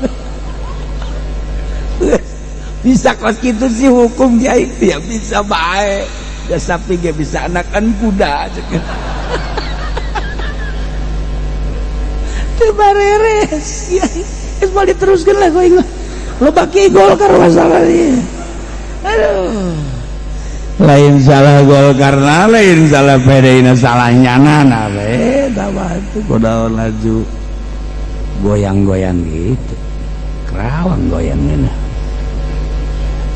bisa kos gitu sih hukum kiai ya bisa baik ya, sapi ge bisa anakan kuda. Teu bareres kiai. Geus moal diteruskeun lah ku aing mah. Loba kiai Golkar masalahnya. Aduh, lain salah Golkar, lain salah PDI, salah nyana na we tah itu kudaon laju goyang-goyang gitu, Kerawang goyangnya.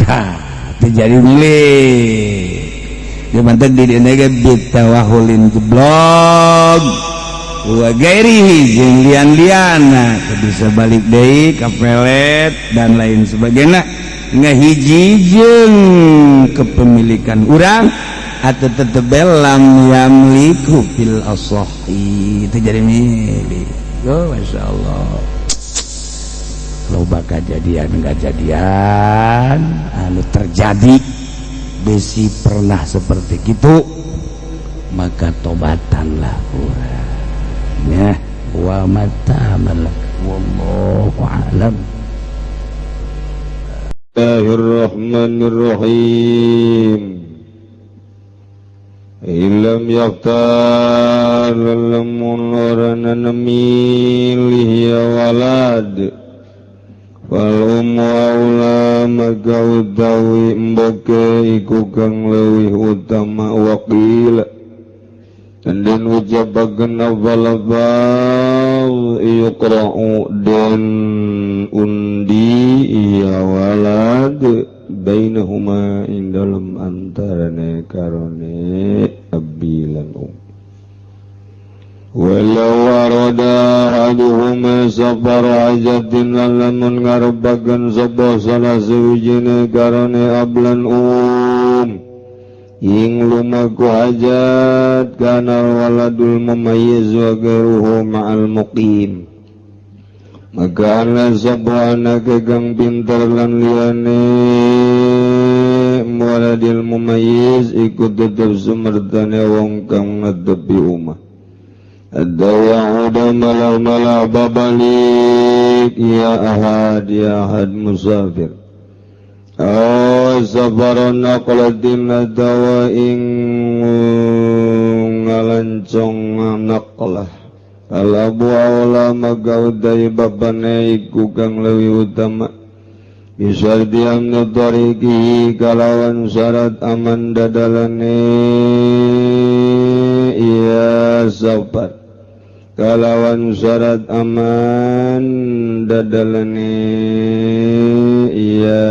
Tah teu jadi milik dia mantek di dieu ge bitawahulin jeblog wa gairihi jeung lian-liana bisa balik deui ka pelet dan lain sebagainya, ngahiji jeung kepemilikan urang atau tetep lam yamliku fil asahi itu jadi milik. Oh, Masya Allah, loba kejadian-kejadian anu terjadi besi pernah seperti gitu, maka tobatanlah urang ya wa mata malak, wallahu a'lam. Bismillahirrahmanirrahim. Ilam yaktar lamun ora milih ya walad fal ummu aula, maka utawi emboke iku kang leuwih utama. Waqila dan ucapakeun afal yuqra'u dan undi ya walad bainahuma ing dalem antarane karone abi lan um. Walau arada ahaduhuma safar hajatin, lamun ngarebakeun sapa salah sawijine karone ablan ing lumaku hajat, kana waladul mumayyiz wa ghairuhu ma'al muqim, maka ana sapa anak kang pinter lan liyane waladil mumayyiz iku tetep sumertane wong kang ngadepi omah. Ad-dawa'uda malah-malah babalik ya ahad ya ahad musafir. Oh, safaron naqlatin atawa ing ngalancong naqlah. Al abu aula, maka utai bapane iku kang leuwih utama. Bisyarti amni tariqihi kalawan syarat aman dadalane iya safar, kalawan syarat aman dadalane iya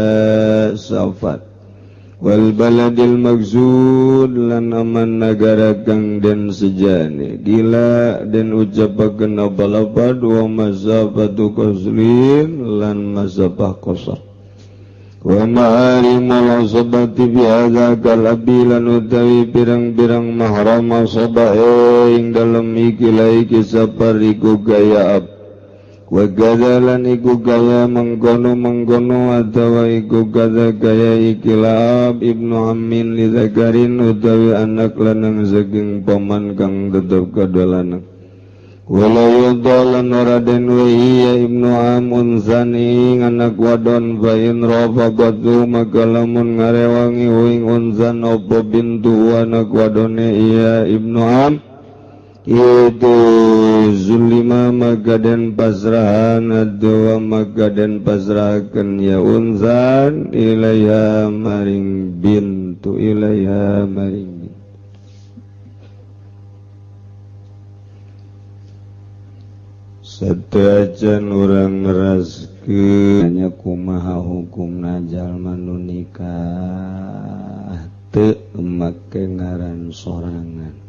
safar, wal baladil maksud lan aman nagara kang den sejane. Gila den ucapakeun apa dua masafatu qasrin lan masafah qasar. Wa maharimul asabati bi hadza kal abi lan utawi pirang-pirang mahram asabah ing dalem iki laiki safar iku gaya ab. Wa kadza iku kaya mengkono-mengkono atawa iku kadza kaya ikilab ibnu ammin li zakarin utawi anak lanang saking paman kang tetep kadua lanang. Wala yudhalan ora den wehi ya ibnu am unzani anak wadon fa in rafaqatu maka lamun ngarewangi ing unzan apa bintu anak wadone iya ibnu am itu zulima maka den pasrahan adwa maka den pasrahaken ya unzan ilaiha maring bintu ilaiha maring satuacan urang ngeraskeun nya kumaha hukumna jalma nu nikah teu make ngaran sorangan.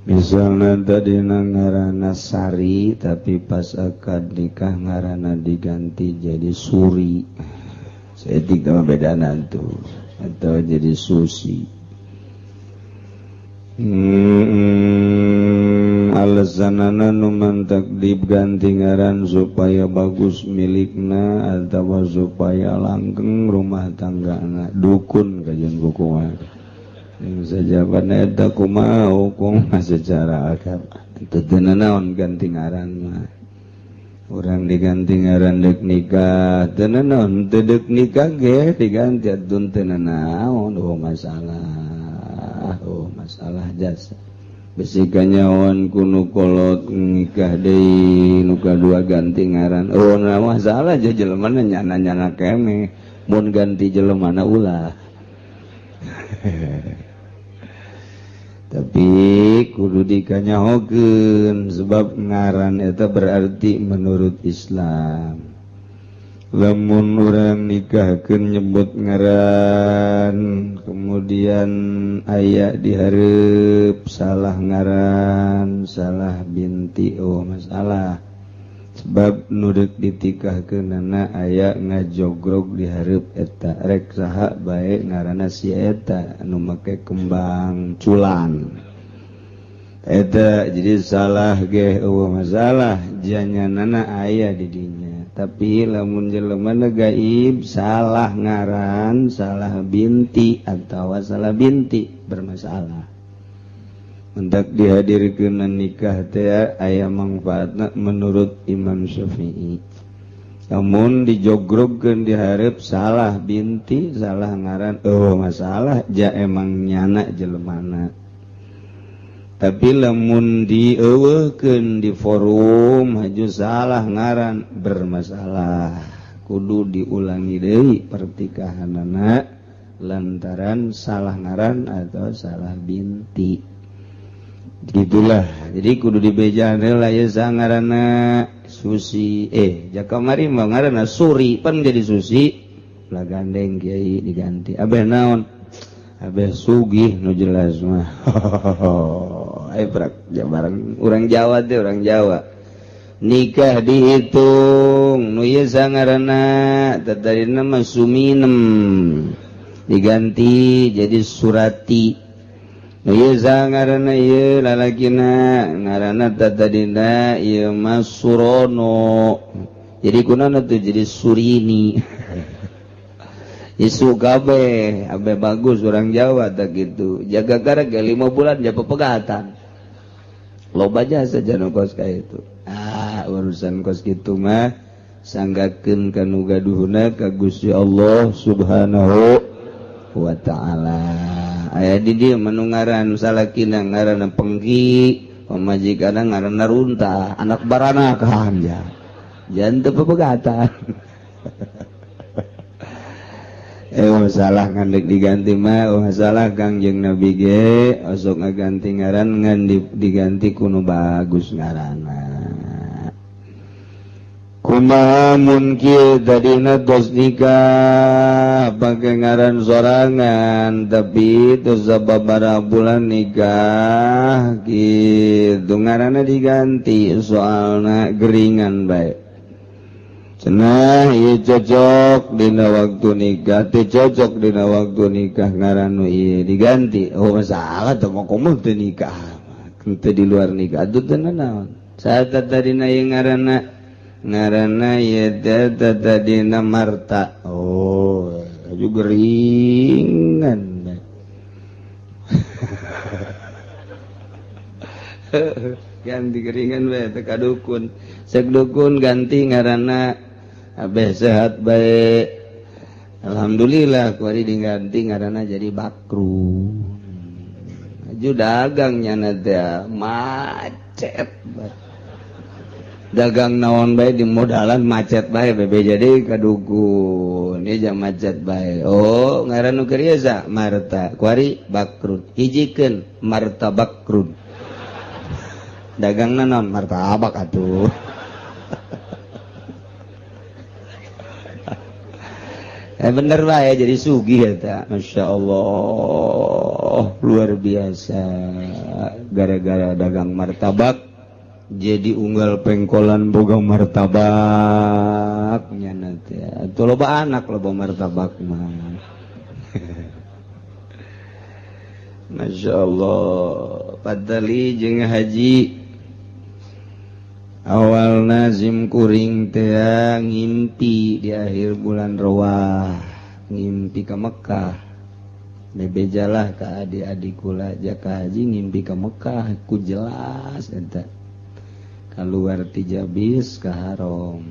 Misalnya tadi ngaranna Sari tapi pas akad nikah ngaranna diganti jadi Suri. Saya tidak bedana tuh atau jadi Susi. Alasanana nu mantak diganti ngaran supaya bagus milikna atau supaya langgeng rumah tanggana. Dukun kajian kumaha. Sajaban eta kumaha hukum secara agama teu teu naon ganti ngaran mah. Urang diganti ngaran deuk nikah teu naon, teu deuk nikah ge diganti atuh teu naon. Oh masalah, oh masalah jasa. Bisi kanyawan ku nu kolot nikah deui nu kadua ganti ngaran. Oh nah masalah je jelemana nyana-nyana kene mun ganti jelemana ulah. Tapi kudu dikanyahokeun sebab ngaran eta berarti menurut Islam lamun urang nikahkeun nyebut ngaran kemudian aya dihareup salah ngaran salah binti oh masalah sebab nu deuk ditikahkeunana aya ngajogrog dihareup eta rek saha bae ngaranna si eta anu make kembang culan eta jadi salah ge eueuh masalah janyanana aya di dinya. Tapi lamun jelema gaib salah ngaran salah binti atawa salah binti bermasalah. Mendak dihadirkeun nikah teh aya mangfaatna menurut Imam Syafi'i. Namun dijogrogkeun dihareup salah binti salah ngaran oh masalah ja emang nyana jelemana. Tapi lamun dieuweuhkeun di forum haju salah ngaran bermasalah kudu diulangi deui pertikahanana lantaran salah ngaran atau salah binti. Gitulah jadi kudu dibejaan heula ye ngaranna Susi jakamari mah ngaranna Suri pan jadi Susi lah gandeng kiai diganti abeh naon abeh sugih nu jelas mah. Ayo prak bareng urang Jawa teh urang Jawa nikah dihitung nu ieu ngaranna tadina mah Suminem diganti jadi Surati. Ieu ngaranna ieu lalakina ngaranna tadina ieu mah Surono jadi kunaon tuh jadi Surini. Isu kabeh abe bagus orang Jawa tak gitu jaga gara 5 bulan japa pegatan loba jasa janu kos ka itu ah urusan kos kitu mah sanggakeun ka nu gaduhna ka Gusti Allah Subhanahu wa ta'ala. Aya di dieu manu ngaran salakina ngaranna pengki pamajikanna ngaranna runtah anak baranakan ja jangan teu pepegatan. Masalah ngan deuk diganti mah masalah Kangjeng Nabi ge osok ngaganti ngaran ngan diganti ku nu bagus ngaranna. Kumaha mun kieu tadina tos nikah pake ngaran sorangan tapi tos sababaraha bulan nikah kitu ngaranna diganti soalna geringan bae. Cenah ieu cocok dina waktu nikah teu cocok dina waktu nikah ngaran nu ieu diganti. Oh masalah teu mah komo teu nikah teu di luar nikah atuh teu naon. Saat tadina ieu ngaranna Ngaranna ieu teh tadina Marta. Oh, aju geringan. Ganti geringan bae teh ka dukun. Sek dukun ganti ngaranna abeh sehat bae. Alhamdulillah kuari diganti ngaranna jadi Bakru. Aju dagangnya teh macet. Dagang naon bae di modalan macet bae bebe jadi ka dukun. Ieu jang macet bae. Oh, ngaran nu keur ieu sa Marta. Kuari Bakrun. Hijikeun Marta Bakrun. Dagangna naon martabak atuh. Bener bae jadi sugih eta. Masya Allah, luar biasa. Gara-gara dagang martabak jadi unggal pengkolan boga martabak nyana teh. Atuh loba anak loba martabak mah. Masya Allah. Padali jeung haji awal nazim kuring teh ngimpi di akhir bulan Rawah, ngimpi ke Mekah. Bebejalah ka adik-adik kula jaka haji ngimpi ke Mekah ku jelas eta. Kaluar ti Jabis ka Haram.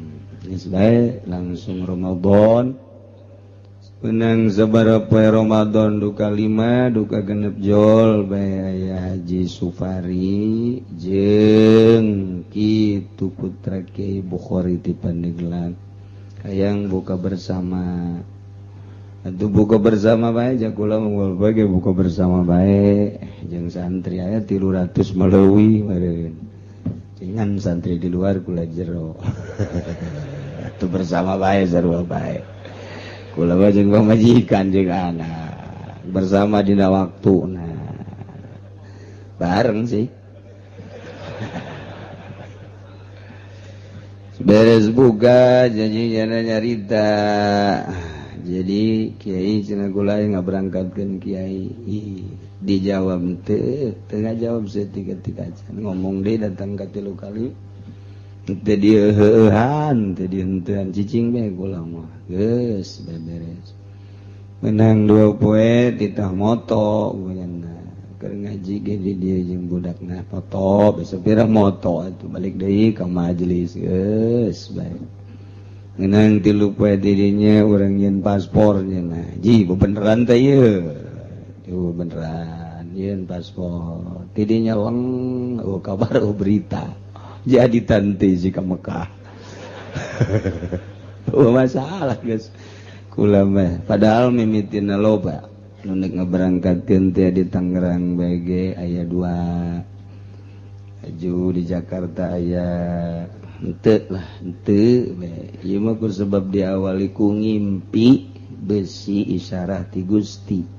Geus bae langsung Ramadan. Menang sabaraha Ramadan duka 5 duka genep jol bae aya Haji Sufari jeung kitu putra Kiai Bukhari ti Pandeglang hayang buka bersama. Atuh buka bersama bae jakula mungol bae buka bersama bae jeung santri aya 300 maleuwih meureun. Cingan santri di luar kula jero. Atuh bersama bae sarua bae. Kula mah jeung pamajikan jeung anak bersama dina waktu nah bareng sih. Beres buka janji nyarita jadi kiai cenah kula ngaberangkatkeun kiai dijawab teu teu ngajawab saeutik-eutik acan ngomong deui datang ka 3 kali teu dieuheuhan teu dihenteuan cicing bae kula mah geus beberes menang 2 poe titah moto geunyana keur ngaji ge di dieu jeung budakna foto besok pira moto atuh balik deui ka majelis geus bae menang 3 poe di dinya urang nyeun paspor nya ji beneran teh ieu ieu beneran nyeun paspor ti dinya leng oh kabar oh berita jadi tante si ke Mekah. Oh masalah guys kula mah padahal mimitina loba nu nek ngaberangkatkeun teh di Tangerang bae ge aya 2 aju di Jakarta aya henteu lah henteu bae ieu mah ku sebab diawali ku ngimpi besi isyarah ti Gusti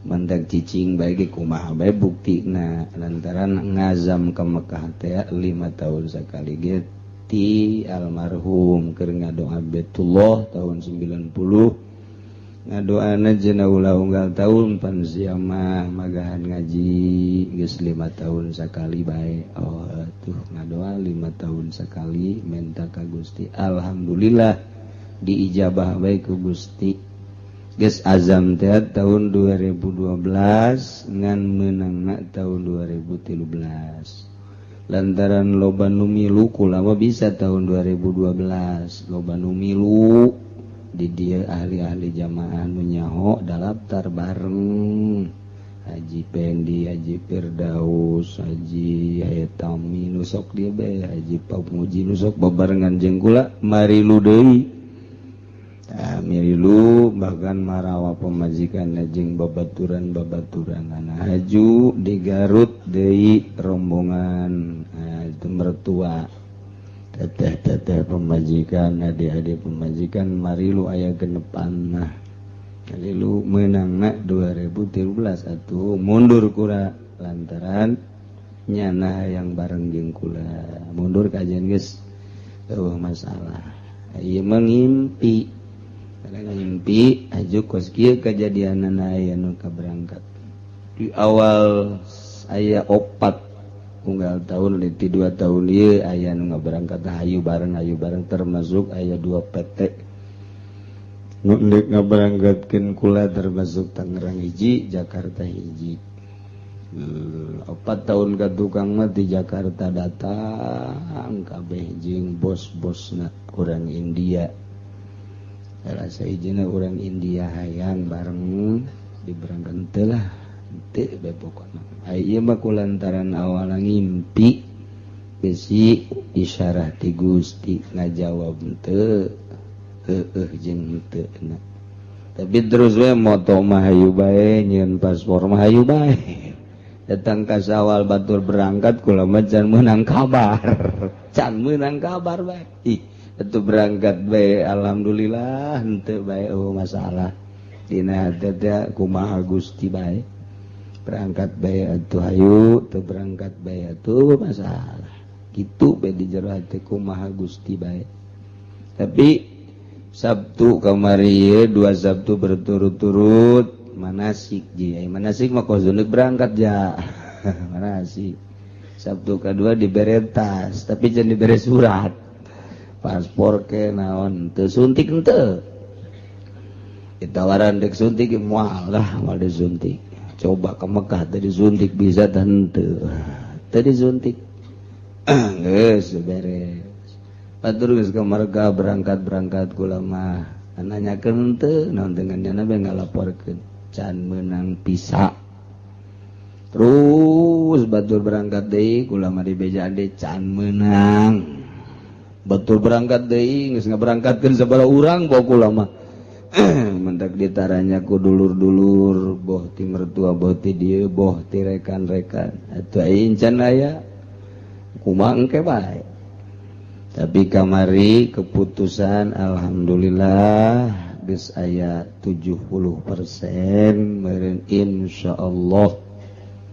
mandak cicing bae ge kumaha bae buktina lantaran ngazam ke Mekah teh 5 tahun sakali ge ti almarhum keur ngadoa Baitullah tahun 90 ngadoana cenah ulah unggal tahun pan sia mah magahan ngaji geus 5 tahun sakali bae. Oh tuh ngadoa 5 tahun sakali menta ka Gusti alhamdulillah diijabah bae ku Gusti. Geus azam teh tahun 2012 ngan meunangna tahun 2013 lantaran loba nu milu kula mah bisa tahun 2012 loba nu milu di dieu ahli-ahli jamaah nu nyaho daftar bareng Haji Pendi, Haji Firdaus, Haji Hayatami nu sok dieu bae Haji Pamuji nu sok babarengan jeung kula marilu deui. Mirilu bahkan marawa pemajikan jeung babaturan-babaturan anak haju di Garut deui rombongan itu mertua teteh-teteh pemajikan adik-adik pemajikan marilu aya genepan nah marilu meunangna 2013 atuh mundur kura lantaran nyana yang bareng jeung kula mundur kajian geus eueuh masalah ieu mah ngimpi ngimpi aju kos kieu kajadianana aya nu kaberangkat di awal aya 4 Unggal tahun di 2 tahun ieu aya nu ngaberangkat hayu bareng termasuk aya 2 PT nu deuk ngaberangkatkeun kula termasuk Tangerang hiji, Jakarta hiji. 4 tahun ka tukang mah di Jakarta datang kabeh jeung bos-bosna urang India. Rasa hijina urang India hayang bareng diberangkat teu lah teu bae pokona. Ai ieu mah kulantaran awalna ngimpi besi isyarah ti Gusti ngajawab teu heueuh jeung henteu na. Tapi terus we moto mah hayu bae nyieun paspor mah hayu bae. Datang ka sawal batur berangkat kula mah can meunang kabar. Can meunang kabar bae. Ih, atuh berangkat bae alhamdulillah henteu bae oh masalah. Dina hate teh kumaha Gusti bae. Berangkat bae atuh hayu, teu berangkat bae atuh masalah. Kitu bae di jero hate kumaha Gusti bae. Tapi Sabtu kamari 2 Sabtu berturut-turut manasik ji, manasik mah kozunik berangkat ja. Manasik Sabtu kedua dibere tas tapi jangan dibere surat paspor ke naon teu suntik henteu ditawaran dek suntik moal lah moal disuntik coba ke Mekah teu disuntik bisa teh henteu teu disuntik geus beres batur geus ka Mekah berangkat-berangkat kula mah nanyakeun henteu naon dengan nyana bae ngalaporkeun can menang pisa terus batur berangkat deui kula mah dibejaan deui can menang batur berangkat deui geus ngaberangkatkeun sabaraha urang boh kula mah mentak ditaranya ku dulur-dulur boh ti mertua boh ti dieu boh ti rekan-rekan atuh aing can aya kumaha engke bae tapi kamari keputusan alhamdulillah geus aya 70% meureun insyaallah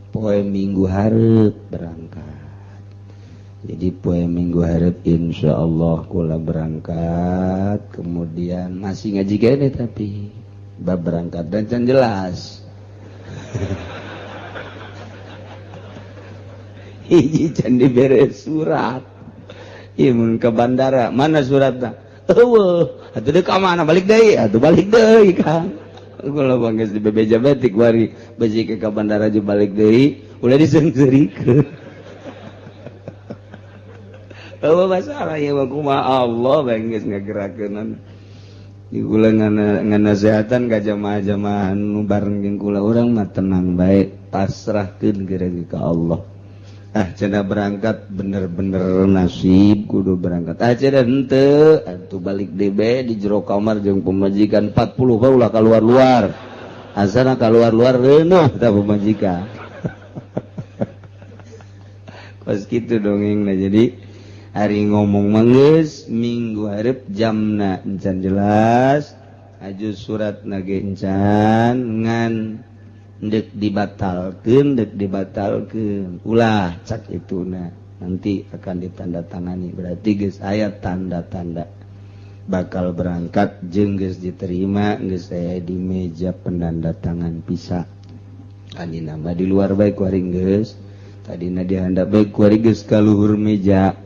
poe Minggu hareup berangkat. Jadi poe Minggu hareup insyaallah kula berangkat kemudian masih ngaji kene tapi bab berangkat dan can jelas. Hiji can dibere surat. Ieu mun ke bandara mana suratna? Eueuh, atuh deuk ka mana balik deui, atuh balik deui Kang. Kula bangges di bebeja betik wari besi ke ka bandara jeung balik deui, ulah diseungseurikeun. Eueuh masalah ieu mah kumaha Allah bae geus ngagerakeunana. Di kula nganasehatan ka jamaah-jamaah nu bareng jeung kula urang mah tenang bae, pasrahkeun geura ka Allah. Ah cenah berangkat bener-bener nasib kudu berangkat. Ah cenah henteu atuh balik deui bae di jero kamar jeung pemajikan 40 bae ulah kaluar-luar. Asana kaluar-luar reuneuh tah pemajikan. Kos kitu dongengna jadi hari ngomong mah geus minggu hareup jamna encan jelas aju suratna ge encan ngan dek dibatalkeun ulah cak ituna nanti akan ditandatangani berarti geus aya tanda-tanda bakal berangkat jeung geus diterima geus aya di meja penandatangan pisa anjeunna mah di luar bae ku ari geus tadina dihandap bae ku ari geus ka luhur meja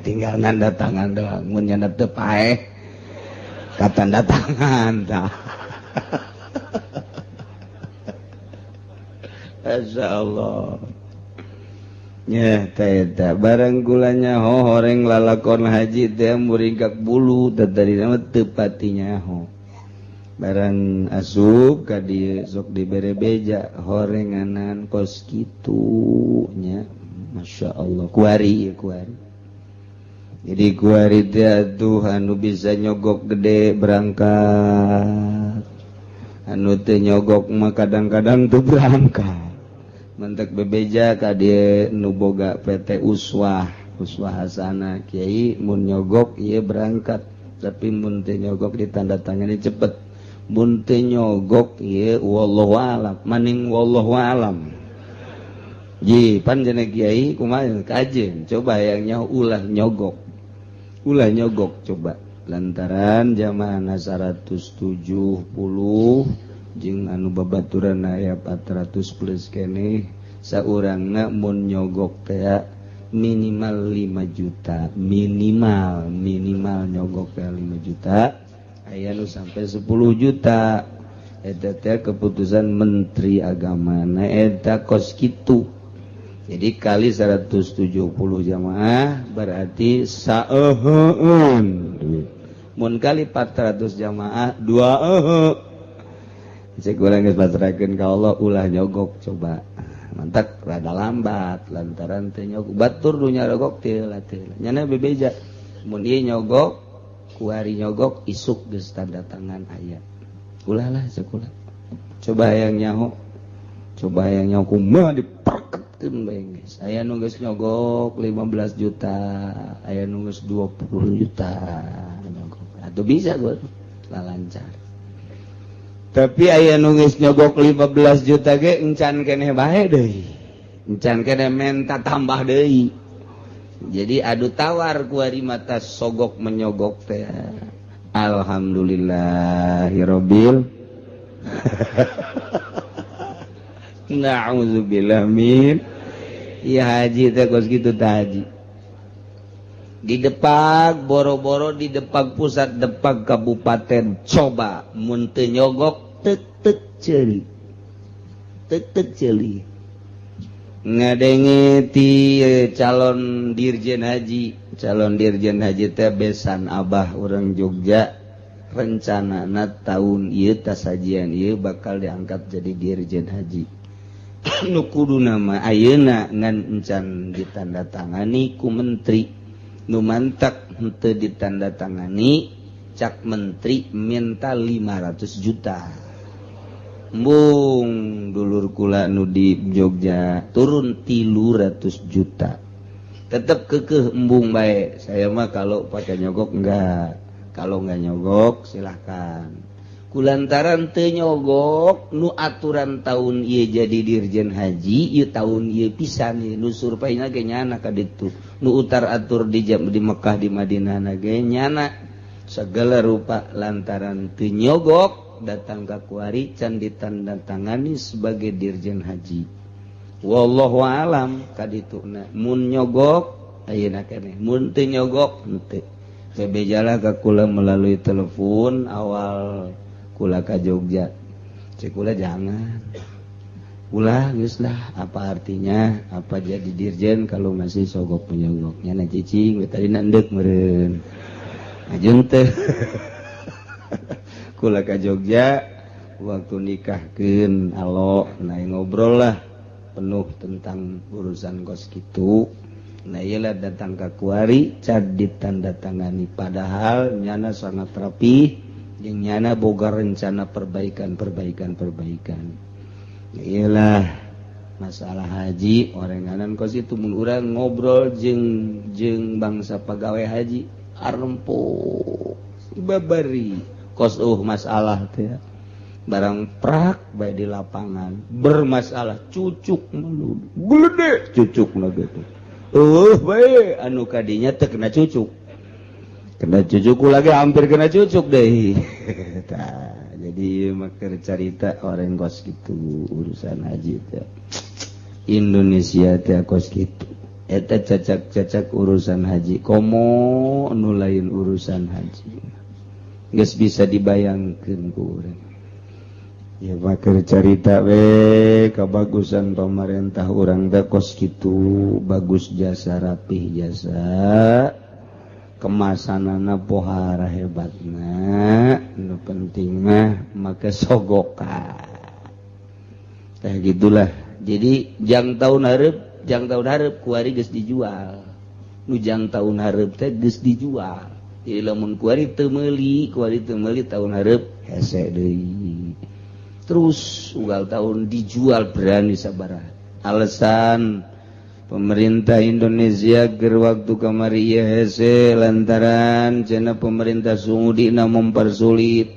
tinggal nanda tangan doang mun nyanda teu paeh ka tanda tangan tah. Masya Allah ya teh barang gulanya ho horeng lalakon haji teh muringkak bulu tadi nama teu pati nyaho barang asup ka dieu sok dibere beja horenganan kos kitu nya Masya Allah kuari kuari jadi kuari teh atuh anu bisa nyogok gede berangkat anu teu nyogok mah kadang-kadang teu berangkat mentek bebeja ka dieu nu boga PT Uswah Uswah Hasanah kiai mun nyogok ieu berangkat tapi mun teu nyogok ditandatangani cepet mun teu nyogok ieu wallahu alam maning wallahu alam ji pan cenah kiai kumaha kajeun coba yang nyaho ulah nyogok coba lantaran jamaah 170 jeung anu babaturan aya 400 plus keneh Saurangna mun nyogok teh minimal 5 juta, minimal minimal nyogok teh 5 juta, aya nu sampai 10 juta. Eta teh keputusan Menteri Agama. Nah, eta kos kitu. Jadi kali 170 jamaah berarti saeuheun duit. Mun kali 400 jamaah, dua ehe. Cek urang geus pasrahkeun ka Allah, ulah nyogok. Coba mantak rada lambat lantaran teu nyogok. Batur nu nyarogok teu lah, teu nyana bebeja. Mun ieu nyogok kuari, nyogok isuk geus tanda tangan aya. Ulah lah sekolah, coba hayang nyaho, coba hayang nyaho kumaha diperketkeun bae. Geus aya nu geus nyogok 15 juta, aya nu geus 20 juta nyogok. Atuh bisa gua lah lancar, tapi aya nu geus nyogok 15 juta ge encan keneh bae deui, encan keneh menta tambah deui. Jadi adu tawar kuari mata sogok menyogok teh. Alhamdulillahirobbil. Na'udzubillah min. Ya haji teh kos kitu teh. Haji di Depag, boro-boro di Depag pusat, Depag kabupaten, coba mun teu nyogok tek tek ceuli, tek tek ceuli. Ngadenge ti calon dirjen haji, calon dirjen haji teh besan abah orang Jogja. Rencana tahun ieu tas hajian ieu bakal diangkat jadi dirjen haji. Nu kudu nama ayeuna, ngan encan ditandatangani ku menteri. Nu mantak henteu ditandatangani, cak menteri minta 500 juta. Embung dulur kula nu di Jogja turun 300 juta, tetap kekeh, embung bae. Saya mah kalau pakai nyogok enggak, kalau enggak nyogok silahkan. Kulantaran teu nyogok, nu aturan tahun ieu jadi dirjen haji ieu tahun ieu pisan ieu. Nu surveinya ge nyana ka ditu, nu utar atur di jam di Mekah, di Madinah na ge nyana segala rupa. Lantaran teu nyogok, datang ke kuari can ditandatangani sebagai dirjen haji. Wallahu alam kadituna. Mun nyogok ayeuna keneh, mun teu nyogok henteu. Bebejalah ka kula melalui telepon awal kula ka Jogja. Cek kula, jangan, ulah, geus lah. Apa artinya apa jadi dirjen kalau masih sogok penyogoknya? Na cicing tadi nandek meureun ajun teh. Kula ka Jogja waktu nikahkeun alo, nah ngobrol lah penuh tentang urusan kos gitu. Nah, iyalah datang ke kuari can ditandatangani, padahal nyana sangat rapi jeung nyana boga rencana perbaikan, perbaikan, perbaikan. Iyalah masalah haji orenganan kos itu. Mun urang ngobrol jeung jeung bangsa pegawai haji, arempo babari kos masalah teh barang prak baik di lapangan bermasalah, cucuk mulu gede, cucuk lah gitu. Bae anu kadinya teu kena cucuk, kena cucuk lagi, hampir kena cucuk deh. Tah, jadi maker carita orang kos gitu urusan haji teh. Indonesia teh kos gitu. Eta cacak-cacak urusan haji, komo nu lain urusan haji geus bisa dibayangkeun ku urang. Ya maker carita we kebagusan pemerintah urang teh kos kitu, bagus jasa, rapih jasa, kemasanana pohara hebatna. Nu penting mah make sogokan teh gitulah. Jadi jang tahun hareup, jang tahun hareup kuari geus dijual. Nu jang tahun hareup teh geus dijual. Jadi lamun kuari teu meuli, kuari teu meuli, tahun hareup hese deui. Terus unggal tahun dijual berani sabaraha. Alasan pemerintah Indonesia ger waktu kamari ieu hese lantaran cenah pemerintah Saudi na mempersulit.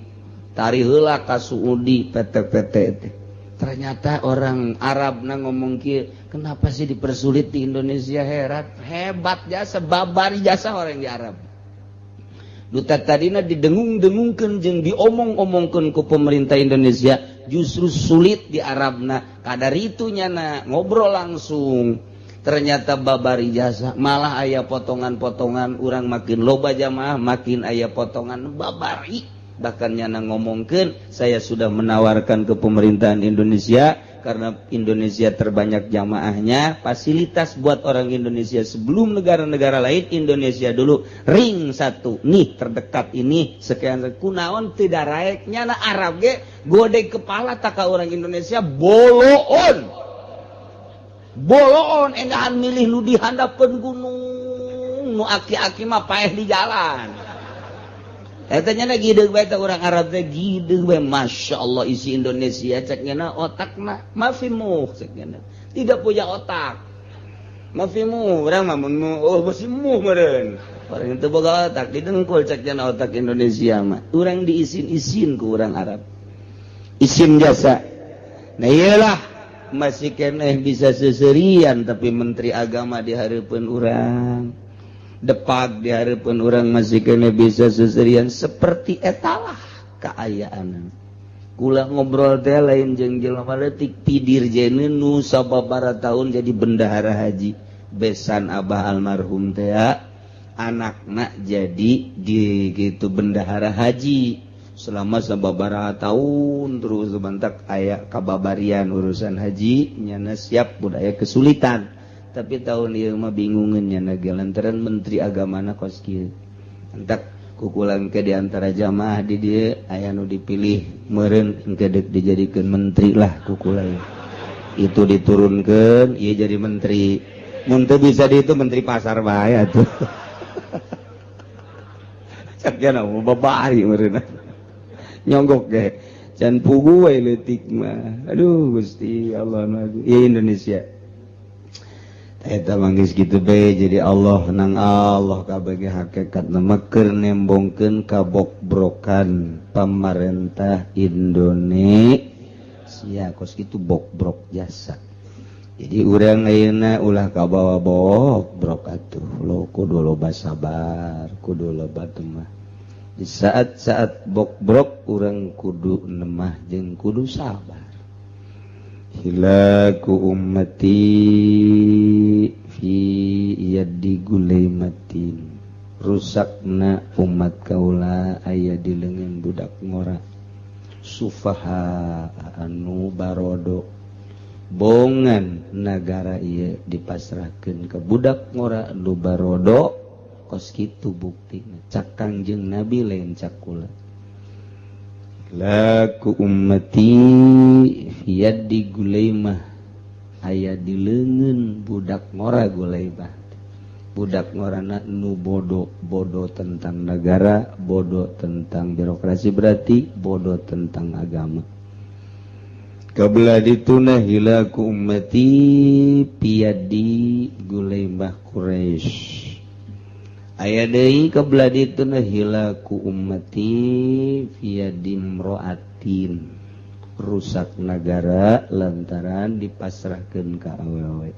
Tari heula ka Saudi PT-PT teh. Ternyata orang Arab na ngomong kieu, kenapa sih dipersulit di Indonesia? Herat, hebat jasa, babari jasa orang di Arab. Duta tadina didengung-dengungkeun jeung diomong-omongkeun ku pemerintah Indonesia. Justru sulit di Arabna. Kadar itu nyana ngobrol langsung, ternyata babari jasa malah aya potongan-potongan. Urang makin loba jamaah, makin aya potongan babari. Bahkan nyana ngomongkeun, saya sudah menawarkan ke pemerintahan Indonesia karena Indonesia terbanyak jamaahnya, fasilitas buat orang Indonesia sebelum negara-negara lain, Indonesia dulu ring satu nih, terdekat ini sekian. Kunaon tidak raek nyana Arab ge gode kepala tak orang Indonesia boloon boloon, endahan milih nu di handapeun gunung, nu aki-aki mah paeh di jalan. Eta nya gideg bae teh, urang Arab teh gideg bae. Masya Allah, isi Indonesia cek nya otakna mafi muh, cek nya tidak punya otak, mafi muh. Urang mah mun oh masih muh meureun, orang itu boga otak didengkul cek nya otak Indonesia mah. Urang diisin-isin ku urang Arab, isin jasa. Nah, iyalah, masih keneh bisa seserian, tapi menteri agama di hareupeun urang, depak di hareupeun urang, masih keneh bisa seserian. Seperti etalah keayaan. Kula ngobrol teh lain jeung jelema leutik, ti dirjene nu sababaraha tahun jadi bendahara haji, besan abah almarhum teh, anakna jadi di gitu bendahara haji selama sababaraha tahun. Terus bantak aya kababarian urusan haji, nyana siap budaya kesulitan. Tapi tahun ieu mah bingungeun nyana ge lantaran menteri agamana kos kieu. Entak kukulang ke di antara jamaah di dieu aya nu dipilih meureun engke deuk dijadikeun menteri lah kukula itu, diturunkeun ieu jadi menteri. Mun teu bisa di itu, menteri pasar bae atuh. Cak nya babari meureun nyonggok ge can pugu we leutik mah. Aduh Gusti Allah, ieu Indonesia. Eta manggis gitu be. Jadi Allah nang Allah kabeh hakikat keur nembongkeun kabokbrokan pamarentah Indonesia kos kitu, bokbrok jasa. Jadi urang ayeuna ulah kabawa bokbrok atuh lo, kudu loba sabar, kudu loba temah. Di saat-saat bokbrok, urang kudu nemah jeung kudu sabar. Hilaku ummati fi yadi gulaimatin, rusakna umat kaula aya di leungeun budak ngora sufaha anu barodo. Bongan nagara ieu dipasrahkeun ke budak ngora anu barodo kos kitu. Bukti cak Kangjeng Nabi, lain cak kula. Laku ummati fi yadi gulaimah, aya di leungeun budak ngora gulaimah, budak ngorana nu bodoh, bodoh tentang negara, bodoh tentang birokrasi, berarti bodoh tentang agama. Kebelah dituna hilaku ummati piyadi gulaimah Quraisy. Aya deui kebelah dituna hilaku ummati fiyadi imroatin, rusak negara lantaran dipasrahkeun ka awewe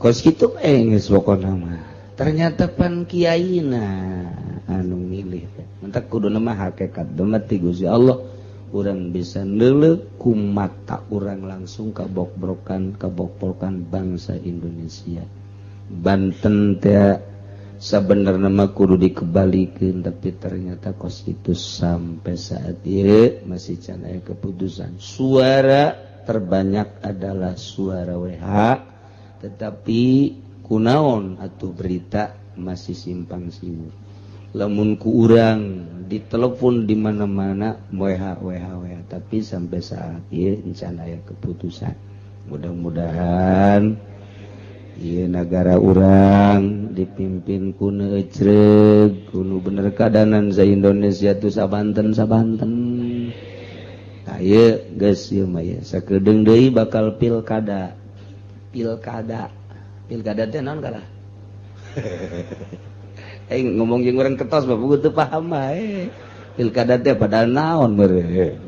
kos kitu. Eh, geus pokona mah ternyata pan kiaina anu milih teh. Mentak kudu mah hakikat ti Gusti Allah, urang bisa neuleuh ku mata urang langsung kabokbrokan kabokbrokan bangsa Indonesia. Banten teh sebenarnya mah kudu dikembalikan, tapi ternyata kos itu sampai saat ini masih can aya keputusan. Suara terbanyak adalah suara WH, tetapi kunaon atau berita masih simpang siur. Lamun ku urang ditelepon di mana-mana WH WH WH, tapi sampai saat ini can aya keputusan. Mudah-mudahan ieu negara urang dipimpin ku nu ecreg, ku nu bener keadaan sa Indonesia tuh sabanten sabanten. Ieu geus, ieu mah ya sakedeung deui bakal pilkada. Pilkada, pilkada teh naon kalah? Eh, ngomong jeung urang ketos bapak teu paham bae pilkada teh padahal naon meureun.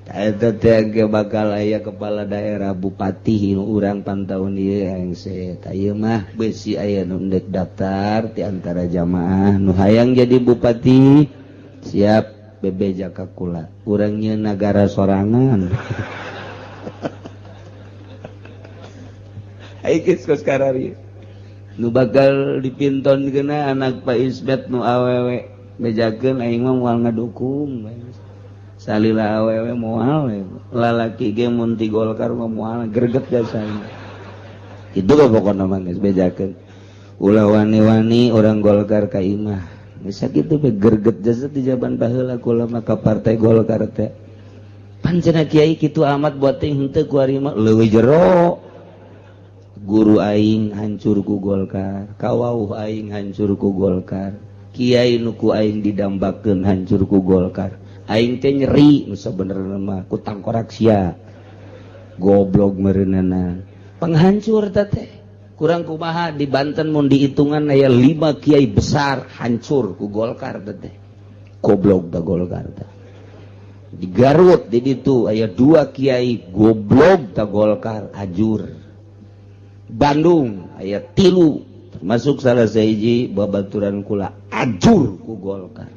Eta teh ge bakal aya kepala daerah, bupati nu urang pantaun ieu hengse. Tah, ieu mah besi aya nu endek daftar di antara jamaah nu hayang jadi bupati, siap. bebeja ka kula urang nyeun nagara sorangan. Aing geus kos karari nu bakal dipinton kena anak Pak Isbet nu awewe bejakeun aing mah moal ngadukung. Salila awewe moal lalaki ge mun ti Golkar mah moal greget jasana. Kitu ge pokona mah geus bejakeun. Ulah wani-wani orang Golkar ka imah. Geus sakitu be greget jasa di jaman baheula kula mah ka partai Golkar teh. Pan cenah kiai kitu amat buat teh henteu ku ari mah leuwih jero. Guru aing hancur ku Golkar, kawauh aing hancur ku Golkar, kiai nu ku aing didambakeun hancur ku Golkar. Aing teh nyeri nu sabenerna mah ku tangkorak sia. Goblok meureunana. Penghancur teh. Kurang kumaha di Banten mun dihitungan aya 5 kiai besar hancur ku Golkar teh. Goblok da Golkar teh. Di Garut di ditu aya 2 kiai goblok da Golkar ajur. Bandung aya 3 termasuk salah sahiji babaturan kula ajur ku Golkar.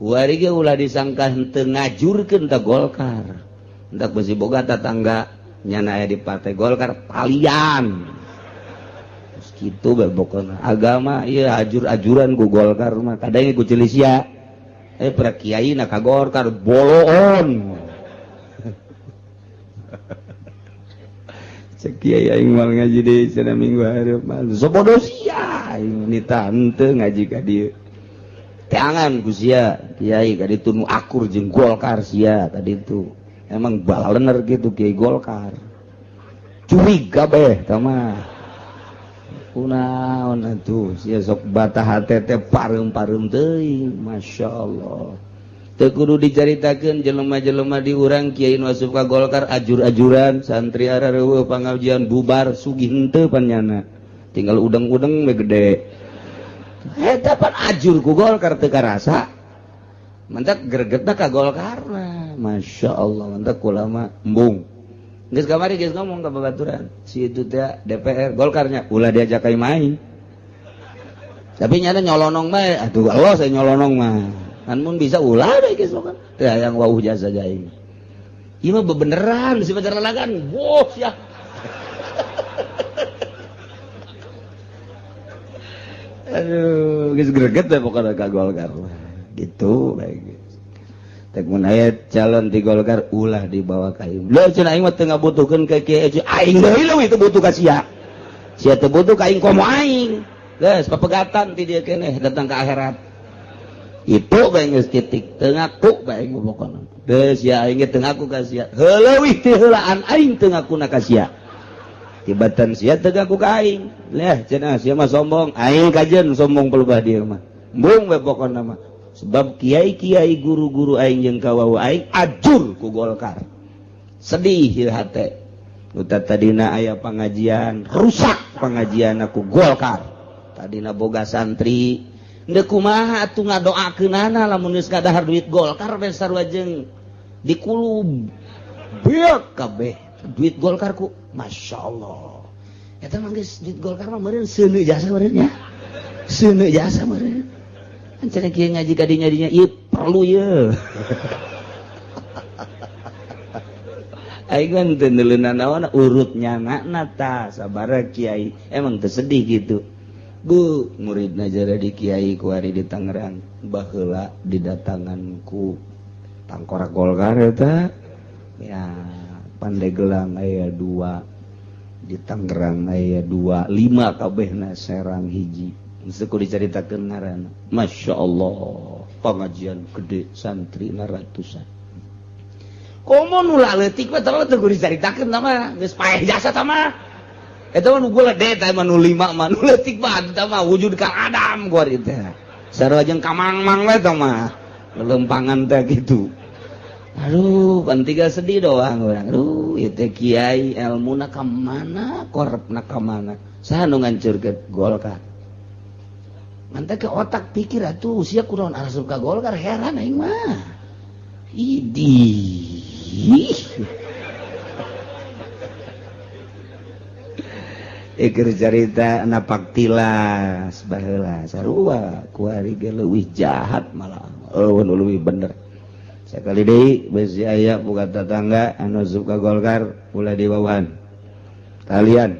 Kuari ge ulah disangka henteu ngajurkeun ta Golkar. Entak besi boga tatangga nyana aya di partai Golkar talian. Terus kitu bae pokona agama ieu ajur-ajuran ku Golkar mah kadang ku Cilisia. Para kiai na ka Golkar boloon. Cek kiai aing moal ngaji deui cenah minggu hareup mah. Sobodo sia aing ni tante ngaji ka dieu. Teangan ku sia kiai ka ditu nu akur jeung Golkar sia tadi itu. Emang balener gitu kiai Golkar. Curiga beh tah mah. Kunaon atuh sia sok batah hate teh pareum-pareum teuing, masyaallah. Teu kudu dicaritakeun jelema-jelema di urang kiai nu asup ka Golkar ajur-ajuran santri arareueuh pangajian bubar sugih henteu pan nyana tinggal udeng-udeng we gede eta pan ajur ku Golkar teu karasa mantak gregetna ka Golkarna masyaallah mantak kula mah embung geus kamari geus ngomong ka babaturan si itu teh DPR Golkarnya ulah diajak ka main tapi nyana nyolonong bae atuh Allah saya nyolonong mah mun bisa ulah deh geus kan teu hayang wauh jasa aing ieu mah bebeneran si bener lalagan boh sia. Aduh geus greget teh pokona ka Golkar gitu bae geus teh mun aya calon di Golkar ulah dibawa ka ieu leuh cenah aing mah teu ngabutuhkeun ka kiai aing deui leuwih teu butuh ka sia sia teu butuh ka aing komo aing geus papegatan ti dieu keneh datang ka akhirat itu bae geus titik teu ngaku bae pokona geus sia aing ge teu ngaku ka sia heuleuwih teu heulaan aing teu ngakuna ka sia tibatan sia teu ngaku ka aing leh cenah sia mah sombong aing kajeun sombong pelubah dieu mah embung we pokona mah sebab kiai-kiai guru-guru aing jeung kawawu aing ajur ku Golkar sedih ieu hate nu tadina aya pangajian rusak pangajian ku Golkar tadina boga santri Ndek kumaha atuh ngadoakeunana lamun geus kadahar duit Golkar we sarua jeung dikulub beak kabeh duit Golkar ku masyaallah eta mah geus duit Golkar mah meureun seuneu jasa meureun nya seuneu jasa meureun kan cenah kieu ngaji ka dinya dinya ieu perlu ye aing kan teu neuleunan naon urut nyanana tah sabaraha kiai emang teu sedih gitu. Bu murid najara di kiai kuari di Tangerang baheula didatangan ku tangkorak Golkar eta ya Pandeglang aya 2 di Tangerang aya 2 5 kabehna Serang hiji geus kudu dicaritakeun ngaranna masyaallah pengajian gede santri ratusan komo nu leutik mah teu kudu dicaritakeun mah geus paeh jasa tah mah eta mah nu gede teh mah nu 5 mah nu leutik mah eta mah wujud ka Adam gua teh sarua jeung ka Mang-mang we teh mah lelempangan teh kitu aduh pan tiga sedih doang urang aduh ieu teh kiai elmuna ka mana korepna ka mana saha nu ngancurkeun Golkar mantap ke otak pikir atuh sia kunaon asup ka Golkar heran aing mah idih Iker carita napak tilas baheula sarua kuari ge leuwih jahat malah eueun leuwih bener. Sakali deui besi aya buka tetangga anu suka Golkar ulah diwawan kalian.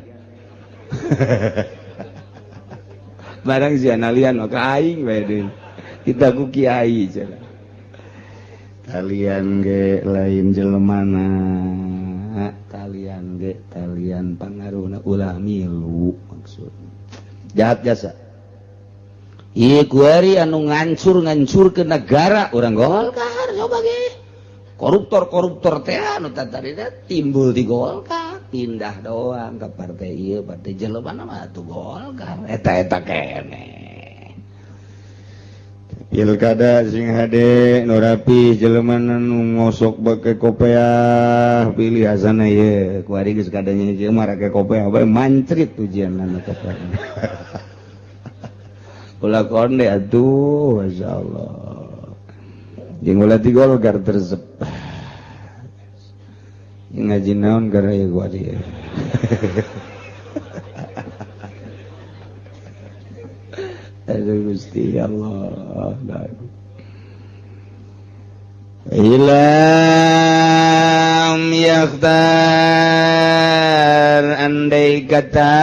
Barang sia nalian maka aing bae deui. Kita ku kiai cenah. Kalian ge lain jelemana, kalian ge talian pangaruhna ulah milu maksud. Jahat jasa. Ieu kuari anu ngancur-ngancur ke negara urang Golkar coba ge. Koruptor-koruptor teh anu tadi timbul di Golkar, pindah doang ke partai ieu, partai jelema mah atuh Golkar. Eta-eta keneh. Pilkada sing hade nu rapi jelema nu ngosok bake kopeah pilih asana ieu kuari geus kadanya ieu mah rake kopeah bae mancrit ujianna kopeah. Ulah konde atuh masyaallah. Jeung ulah ti Golkar tersep. Ngaji naon gara ieu kuari. Aduh Gusti Allah. Ilam yakhtar andai kata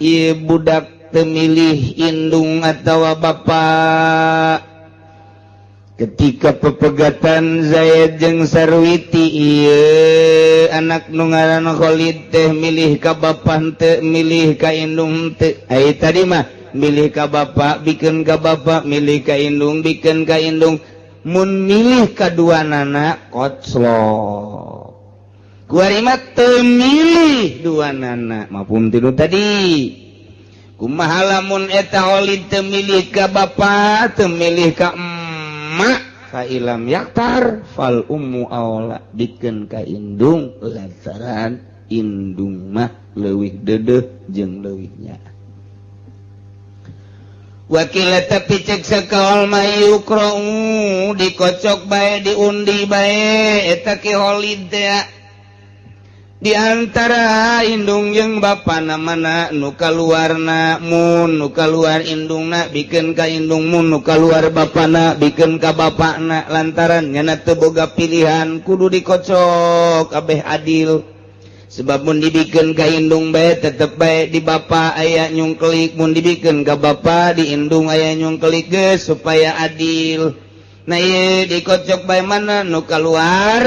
ieu budak temilih indung atawa bapak ketika pepegatan Zaid jeung Sarwiti ieu anak nu ngaran Khalid teh milih ka bapa teu milih ka indung teu. Ai tadi mah milih ka bapa bikeun ka bapa, milih ka indung bikeun ka indung. Mun milih kaduanana koclok. Kuari mah teu milih duanana mafhum tilu tadi. Kumaha lamun eta Khalid teu milih ka bapa teu milih ka emak fa ilam yaktar fal ummu aula bikeun ka indung lantaran indung mah leuwih deudeuh jeung leuwihnya. Wakila tapi cek sakaol mah yukra'u dikocok bae diundi bae eta ki Khalid teh di antara indung jeung bapana mana nu kaluarna mun nu kaluar indungna bikeun ka indung mun nu kaluar bapana bikeun ka bapana lantaran nyana teu boga pilihan kudu dikocok kabeh adil sebab mun dibikeun ka indung bae tetep bae di bapa aya nyungkelik mun dibikeun ka bapa di indung aya nyungkelik geus supaya adil. Nah ieu dikocok bae mana nu kaluar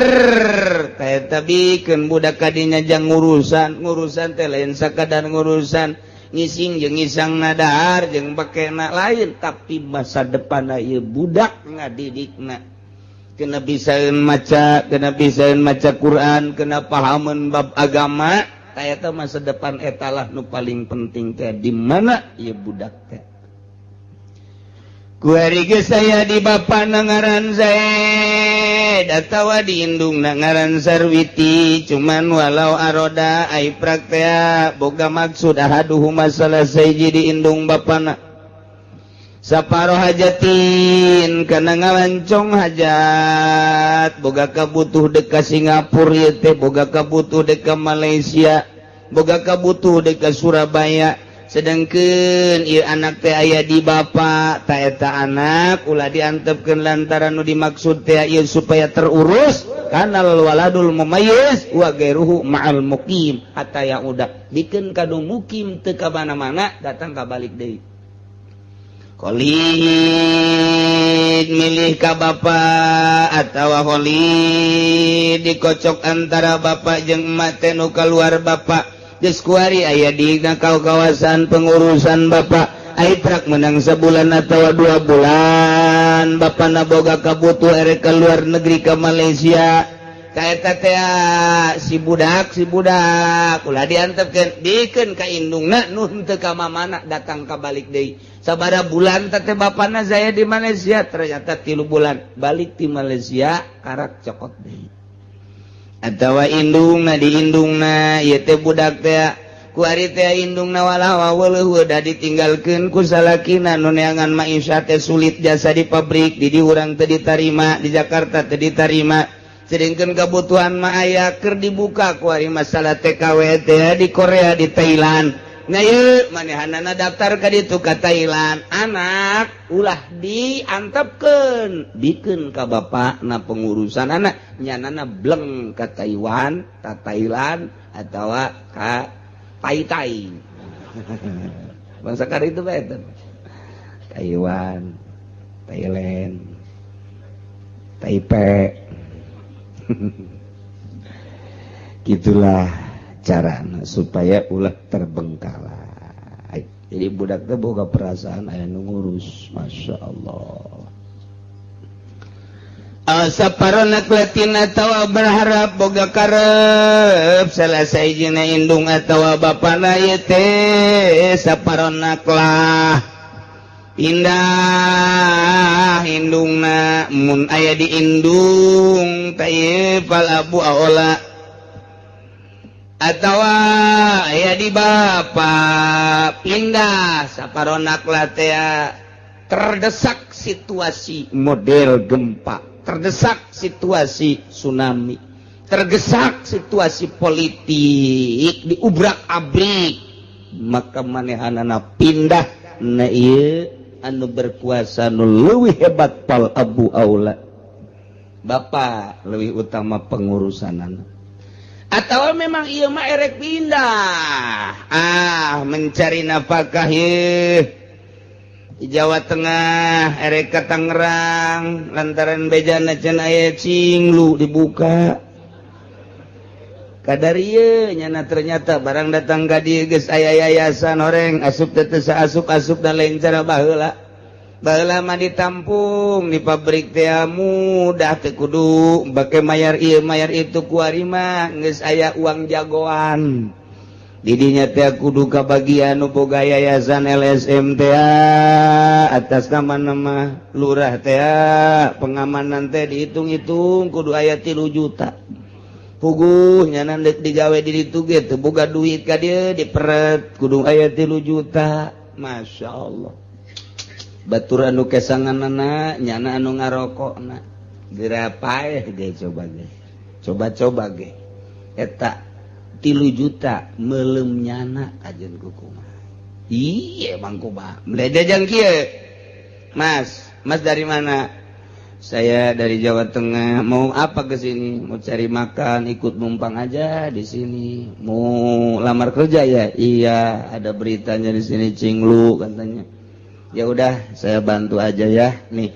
eta bikeun budak kadinya jang ngurusan ngurusan teh lain sakadar ngurusan ngising jeung ngisang nadahar jeung bakena lain tapi masa depan ieu budak ngadidikna kena bisaeun maca kena bisaeun maca Quran kena pahameun bab agama eta masa depan etalah nu paling penting teh di mana ieu budak teh. Kuari geus aya di bapa na ngaran Zaid atawa di indung na ngaran Sarwiti cuman walau aroda ai praktea boga maksud ahaduhuma salah sahiji di indung bapana saparo hajatin kana ngalancong hajat boga kabutuh dek ka Singapura ieu teh boga kabutuh dek ka Malaysia boga kabutuh dek ka Surabaya sedangkan ieu anak teh aya di bapa ta eta anak ulah diantepkeun lantaran nu dimaksud teh ieu supaya terurus kanal waladul mumayyiz wa gairuhu ma'al muqim hatta ya udah bikeun ka nu mukim teu ka mana-mana datang ka balik deui. Khalid milih ka bapa atawa Khalid dikocok antara bapa jeung emak teh nu kaluar bapa geus kuari aya di kawasan pengurusan bapak aitrak menang sebulan atau 2 bulan bapak naboga kabutuh erek ke luar negeri ke Malaysia kaeta teh si budak ulah diantepkeun bikeun ka indungna nu henteu ka mamana datang ka balik deui sabara bulan teh bapana saya di Malaysia ternyata 3 bulan balik di Malaysia karak cokot deui atawa indungna di indungna ieu teh budak teh ku ari teh indungna walawa weuleuh da ditinggalkeun ku salakina nu neangan maisha teh sulit jasa di pabrik di urang teu ditarima di Jakarta teu ditarima sedengkeun kebutuhan mah aya keur dibuka ku ari masalah TKW teh di Korea di Thailand Nah, yeuh manehanana daftar ka ditu ka Thailand, anak ulah diantepkeun, bikeun ka bapakna pengurusan anak, nyanana bleng ka Taiwan, ka Thailand atawa ka Tai Tai. Bangsa kar itu bae Taiwan, Thailand, Taipei. Gitulah cara supaya ulah terbengkalai. Jadi budak teh boga perasaan aya nu ngurus, Masya Allah. Saparona kletin atawa berharap boga karep salah sahijina indung atawa bapana ieu teh saparona lah pindah indungna. Mun aya di indung teh fal abu aula, atawa aya di bapa pindah saparonak latea. Terdesak situasi model gempa, terdesak situasi tsunami, terdesak situasi politik diubrak-abrik, maka manehanana pindah. Nah, ieu anu berkuasa nu leuwih hebat fal abu aula, bapak lebih utama pengurusanana. Atau memang ieu mah erek pindah, ah, mencari nafkah ye di Jawa Tengah, erek ke Tangerang lantaran bejana can aya cinglu dibuka kadar ieu nyana. Ternyata barang datang ka dieu geus aya yayasan, horeng asup teh teu asup asup dan lain cara baheula. Baheula mah ditampung di pabrik teh mudah, teu kudu bake mayar ieu mayar itu. Kuari mah geus aya uang jagoan didinya teh, kudu kabagian nu boga yayasan LSM teh, atas nama-nama lurah teh, pengamanan teh dihitung-hitung kudu aya 3 juta. Puguh nyana dek digawe di ditu ge teu boga duit, ka dieu diperet kudu aya 3 juta. Masya Allah, batur anu kesanganana nyana anu ngarokokna geura paeh ge. Coba ge, coba-coba ge eta 3 juta melem nyana kajen kukumaha. Iya, bang, kumaha melejajang kieu? Mas, mas dari mana? Saya dari Jawa Tengah. Mau apa ke sini? Mau cari makan, ikut numpang aja di sini. Mau lamar kerja ya? Iya, ada beritanya di sini cinglu katanya. Ya udah, saya bantu aja ya. Nih,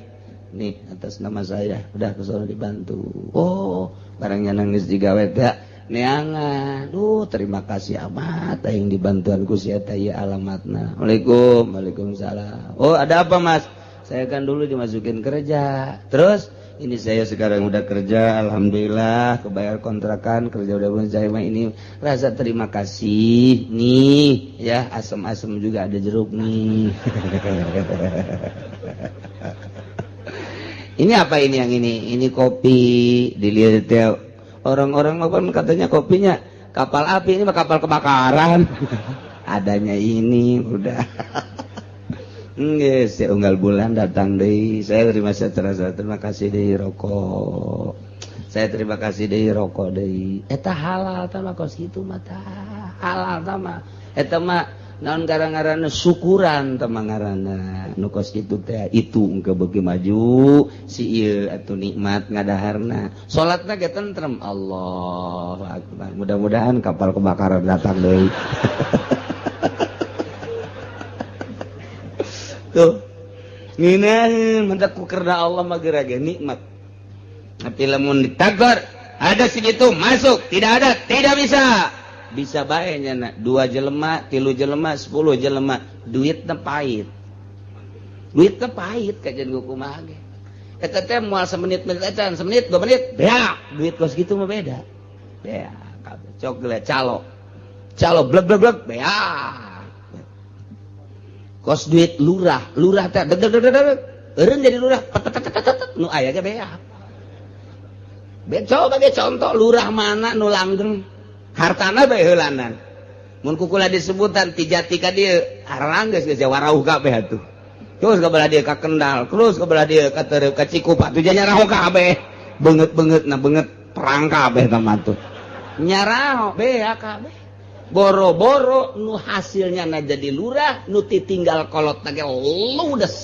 nih atas nama saya. Udah ke sana dibantu. Oh, barangnya nangis digawe ya. Neangan. Duh, terima kasih amat aing dibantuan ku si eta ieu alamatna. Assalamualaikum. Waalaikumsalam. Oh, ada apa, Mas? Saya kan dulu dimasukin kerja. Terus ini saya sekarang udah kerja, alhamdulillah kebayar kontrakan, kerja udah pun. Saya mah ini rasa terima kasih nih ya, asem-asem juga ada jeruk nih. Ini apa ini yang ini? Ini kopi. Dilihat ya, orang-orang apa katanya kopinya kapal api, ini mah kapal kebakaran. Adanya ini udah. Nggih, saya unggal bulan datang deui. Saya terima, saya terasa terima kasih deui rokok. Saya terima kasih deui rokok deui. Eta halal tah mah, kos kitu mah tah. Halal tah mah. Eta mah naon gara-garana syukuran tah mah ngaranna. Nu kos kitu teh itu engke beuki maju si ieu atuh nikmat ngadaharna. Salatna ge tentrem. Allahu akbar. Mudah-mudahan kapal kebakaran datang deui. Tuh ngeunaheun mentak ku kerna Allah mah geura ge nikmat. Tapi lamun ditagor ada segitu masuk, tidak ada tidak bisa. Bisa bae nyana dua jelema, tilu jelema, 10 jelema, duitna pahit. Duitna pahit kajian kumaha ge. Eta teh moal semenit menit acan, semenit 2 menit beak duit kos kitu mah beda. Beak kabeh coklat calo. Calo blek blek blek beak. Kos duit lurah, lurah teh deg deg deg deg eureun jadi lurah tet tet tet tet nu aya ge beak. Be coba ge contoh lurah mana nu langgeng hartana bae heulanan. Mun kukula disebutan ti jati ka dieu arang geus geus warauh kabeh atuh. Terus ka belah dieu ka Kendal, terus ka belah dieu ka Tereup ka Cikupa tuh nyaraho kabeh. Beungeut-beungeut na beungeut perang kabeh tah mah tuh. Nyaraho beak kabeh. Boro-boro nu hasilnya na jadi lurah, nu tinggal kolot ge ludes.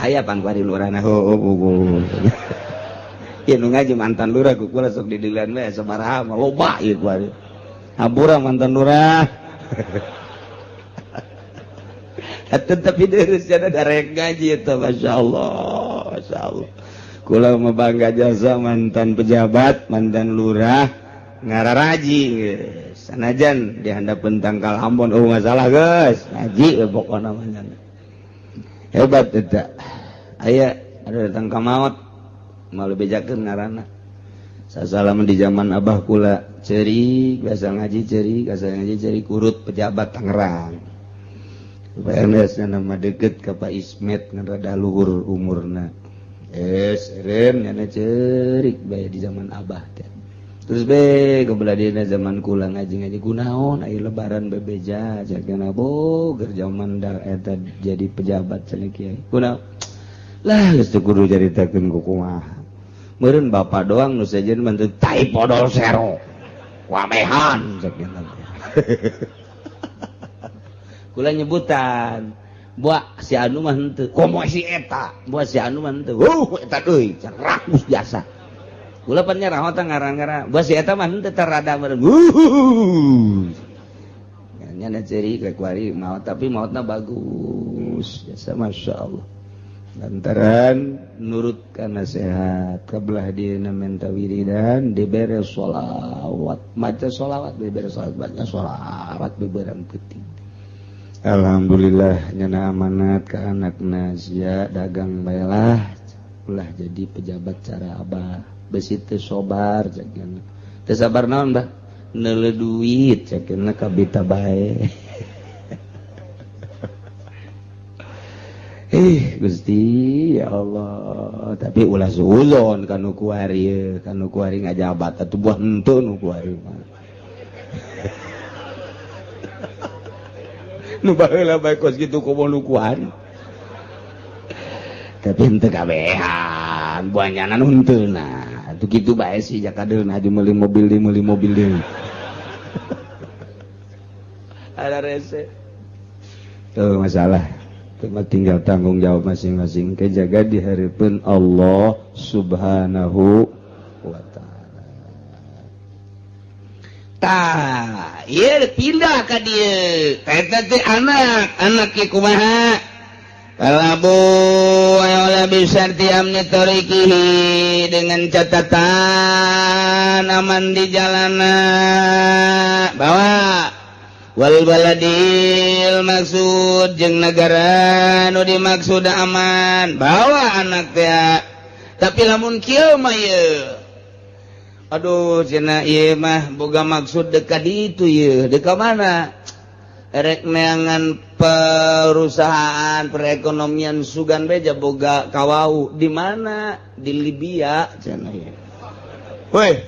Aya pan kuari lurahna. Oh. Ieu nu ngaji mantan lurah ku kula sok didilan we sabaraha mah loba ieu kuari. Hampura mantan lurah. Tapi terus ada darek ngaji itu, masya Allah, masya Allah. Kula mah bangga jasa mantan pejabat, mantan lurah, ngararaji geus. Sanajan di handapeun tangkal Ambon, oh masalah geus, ngaji we pokona mah. Hebat eta. Aya ada datang ka maot, malu bejakeun ngaranna. Sasalaman di zaman abah kula cerik, biasa ngaji cerik, biasa ngaji cerik, kurut pejabat Tangerang. PNS nama deket ke Pak Ismet ngan rada luhur umurna. Es rem nyana cerik bae di zaman abah teh. Terus be kebelah dina zaman kula ngaji-ngaji kunaon aya lebaran bebeja jagana boger zaman da eta jadi pejabat cenah kiai. Kunaon? Lah geus teu kudu caritakeun ku kumaha. Meureun bapak doang nu sejen mah teu tai podol sero. Wamehan cek teh. Kula nyebutan buah si anu mah henteu komo si eta, buah si anu mah henteu, eta deui rakus jasa. Kula pan nyaraho teh ngaran-ngaran buah si eta mah henteu terada meureun. Nya nya ceri ka kuari maot, tapi maotna bagus jasa, masya Allah, lantaran nurut ka nasihat kabelah dieuna menta wiridan dibere sholawat, maca sholawat, dibere sholawat, baca sholawat beberang peuting. Alhamdulillah nyana amanat ke anakna sia dagang baelah, ulah jadi pejabat cara abah, besi teu sobar cek teu sabar naon bah neuleu duit cek kabita bae. Gusti ya Allah, tapi ulah suuzon kanu kuari, kanu kuari ngajabat atuh buah henteu nu kuari mah. Nu baheula bae kos kitu komo nu kuari. Tapi henteu kabehan, buah nyana nu henteu nah. Atuh kitu bae sih jakadeuna aju meuli mobil deui, meuli mobil deui. Ada rese. Tuh masalah. Cuma tinggal tanggung jawab masing-masing, kejaga di hadapan Allah Subhanahu wa ta'ala. Tah, ieu pindah ka dieu. Eta teh anak, anak ieu kumaha? Kalabu wala bisarti amni tariqihi, dengan catatan aman di jalana. Bawa wal baladil maksud jeung negara nu dimaksud aman, bawa anak teh. Tapi lamun kieu mah ieu, aduh cenah ieu mah boga maksud dekat itu ieu, dekat mana? Erek neangan perusahaan perekonomian sugan beja boga kawau di mana? Di Libya cenah ieu. Woi.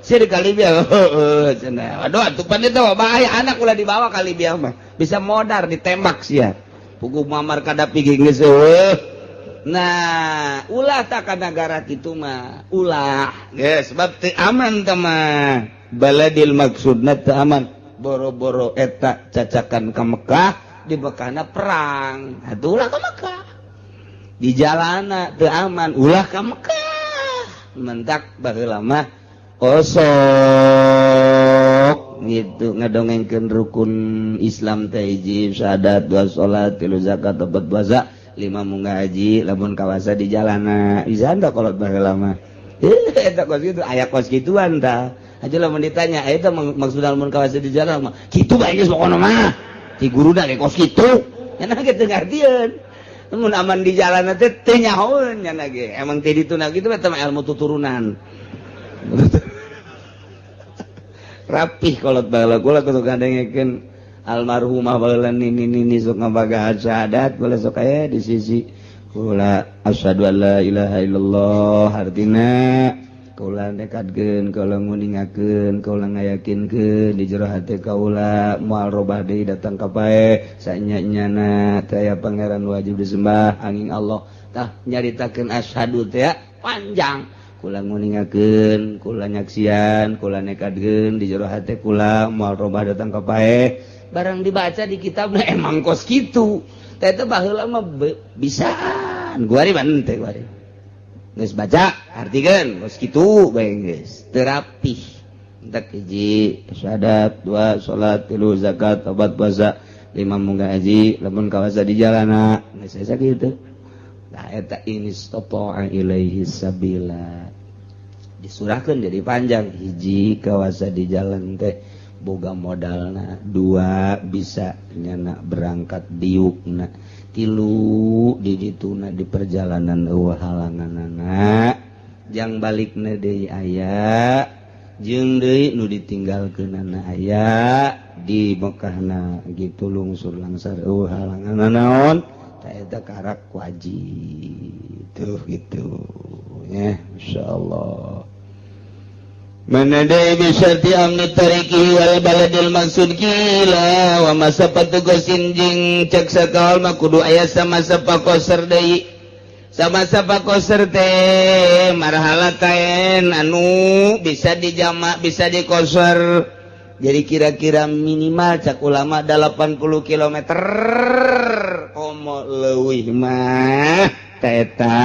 Sia di Libya cenah. Aduh atuh pan eta bahaya anak ulah dibawa ka Libya mah. Bisa modar ditembak sia. Puguh Muammar Gaddafi ge geus eueuh. Nah, ulah tak ka negara kitu mah, ulah. Ya, sebab teu aman teh mah. Baladil maksudna teu aman. Boro-boro eta cacakan ka Mekah, di Mekahna perang. Atuh ulah ka Mekah. Di jalana teu aman, ulah ka Mekah. Mentak baheula mah kosok gitu ngadongengkeun rukun Islam teh hiji syahadat, dua salat, tilu zakat, opat puasa, lima munggah haji, lamun kawasa di jalana. Bisa anda kolot baheula mah. Eta kos kitu aya kos kituan tah. Aja lamun ditanya eta maksudna lamun kawasa di jalan mah kitu bae geus pokona mah. Ti guruna ge kos kitu. Nya ge teu ngartieun. Mun aman di jalan teh teu nyahoeun nya ge. Emang teh dituna kitu eta mah ilmu tuturunan. Rapih kolot baheula kula kudu ngadengekeun almarhumah baheula nini-nini sok ngabagahan syahadat baheula sok aya di sisi kula asyhadu alla ilaha illallah, artina kaula nekadkeun, kaula nguningakeun, kaula ngayakinkeun di jero hate kaula moal robah deui datang ka pae sanya-nyana teh aya pangeran wajib disembah angin Allah. Tah nyaritakeun asyhadu teh panjang. Kula nguningakeun, kula nyaksian, kula nekadkeun di jero hate kula moal robah datang ka paeh. Barang dibaca di kitabna emang kos kitu. Teh teh baheula mah bisaan. Guari mah teh guari. Geus baca, artikeun kos kitu bae geus. Teu rapih. Entak hiji syahadat, dua salat, tilu zakat, opat puasa, lima munggah haji, lamun kawasa di jalana. Geus asa kitu. Nah, eta in istata'a ilaihi sabila. Disurahkeun jadi panjang. Hiji, kawasa di jalan teh boga modalna, dua, bisa nyana berangkat diukna, tilu, di dituna di perjalanan eueuh halanganana, jang balikna deui aya, jeung deui nu ditinggalkeunana aya di Mekahna gitu lungsur langsar eueuh halangan naon. Tah, eta karak wajib tuh gitu ya, insyaallah. Mana deui bisyarti amni tariqi wal baladil maksud kila wa masafatu qasrin, jeung cek sakaol mah kudu aya sama-sama qasar deui. Sama-sama qasar teh marhalatain anu bisa dijamak, bisa dikosor. Jadi kira-kira minimal cak ulama 80 km, komo leuwih mah teta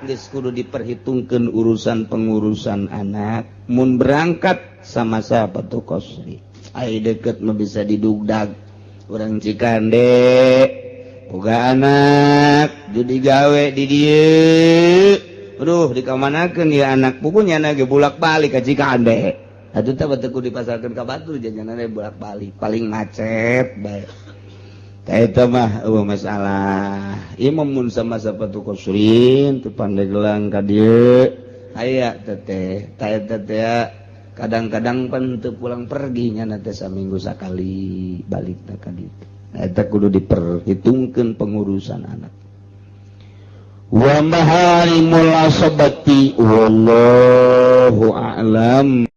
geus kudu diperhitungkeun urusan pengurusan anak mun berangkat sama siapa tuh qasri. Ai deket mah bisa didugdag. Urang Cikande boga anak jadi gawe di dieu, aduh, dikamanakeun ya anak? Pokoknya anak ge bolak-balik ka Cikande atuh. Teh teu kudu dipasarkeun ka batur, jajanana bolak-balik paling macet bae. Tah, eta mah eueuh masalah. Ieu mah mun sama sapatu qasrin teu Pandeglang ka dieu aya teteh. Tah, eta teh kadang-kadang pan teu pulang pergi nya teh, saminggu sakali balik ka ditu. Nah, eta kudu diperhitungkeun pengurusan anak wa maharimul asabati. Wallahu a'lam.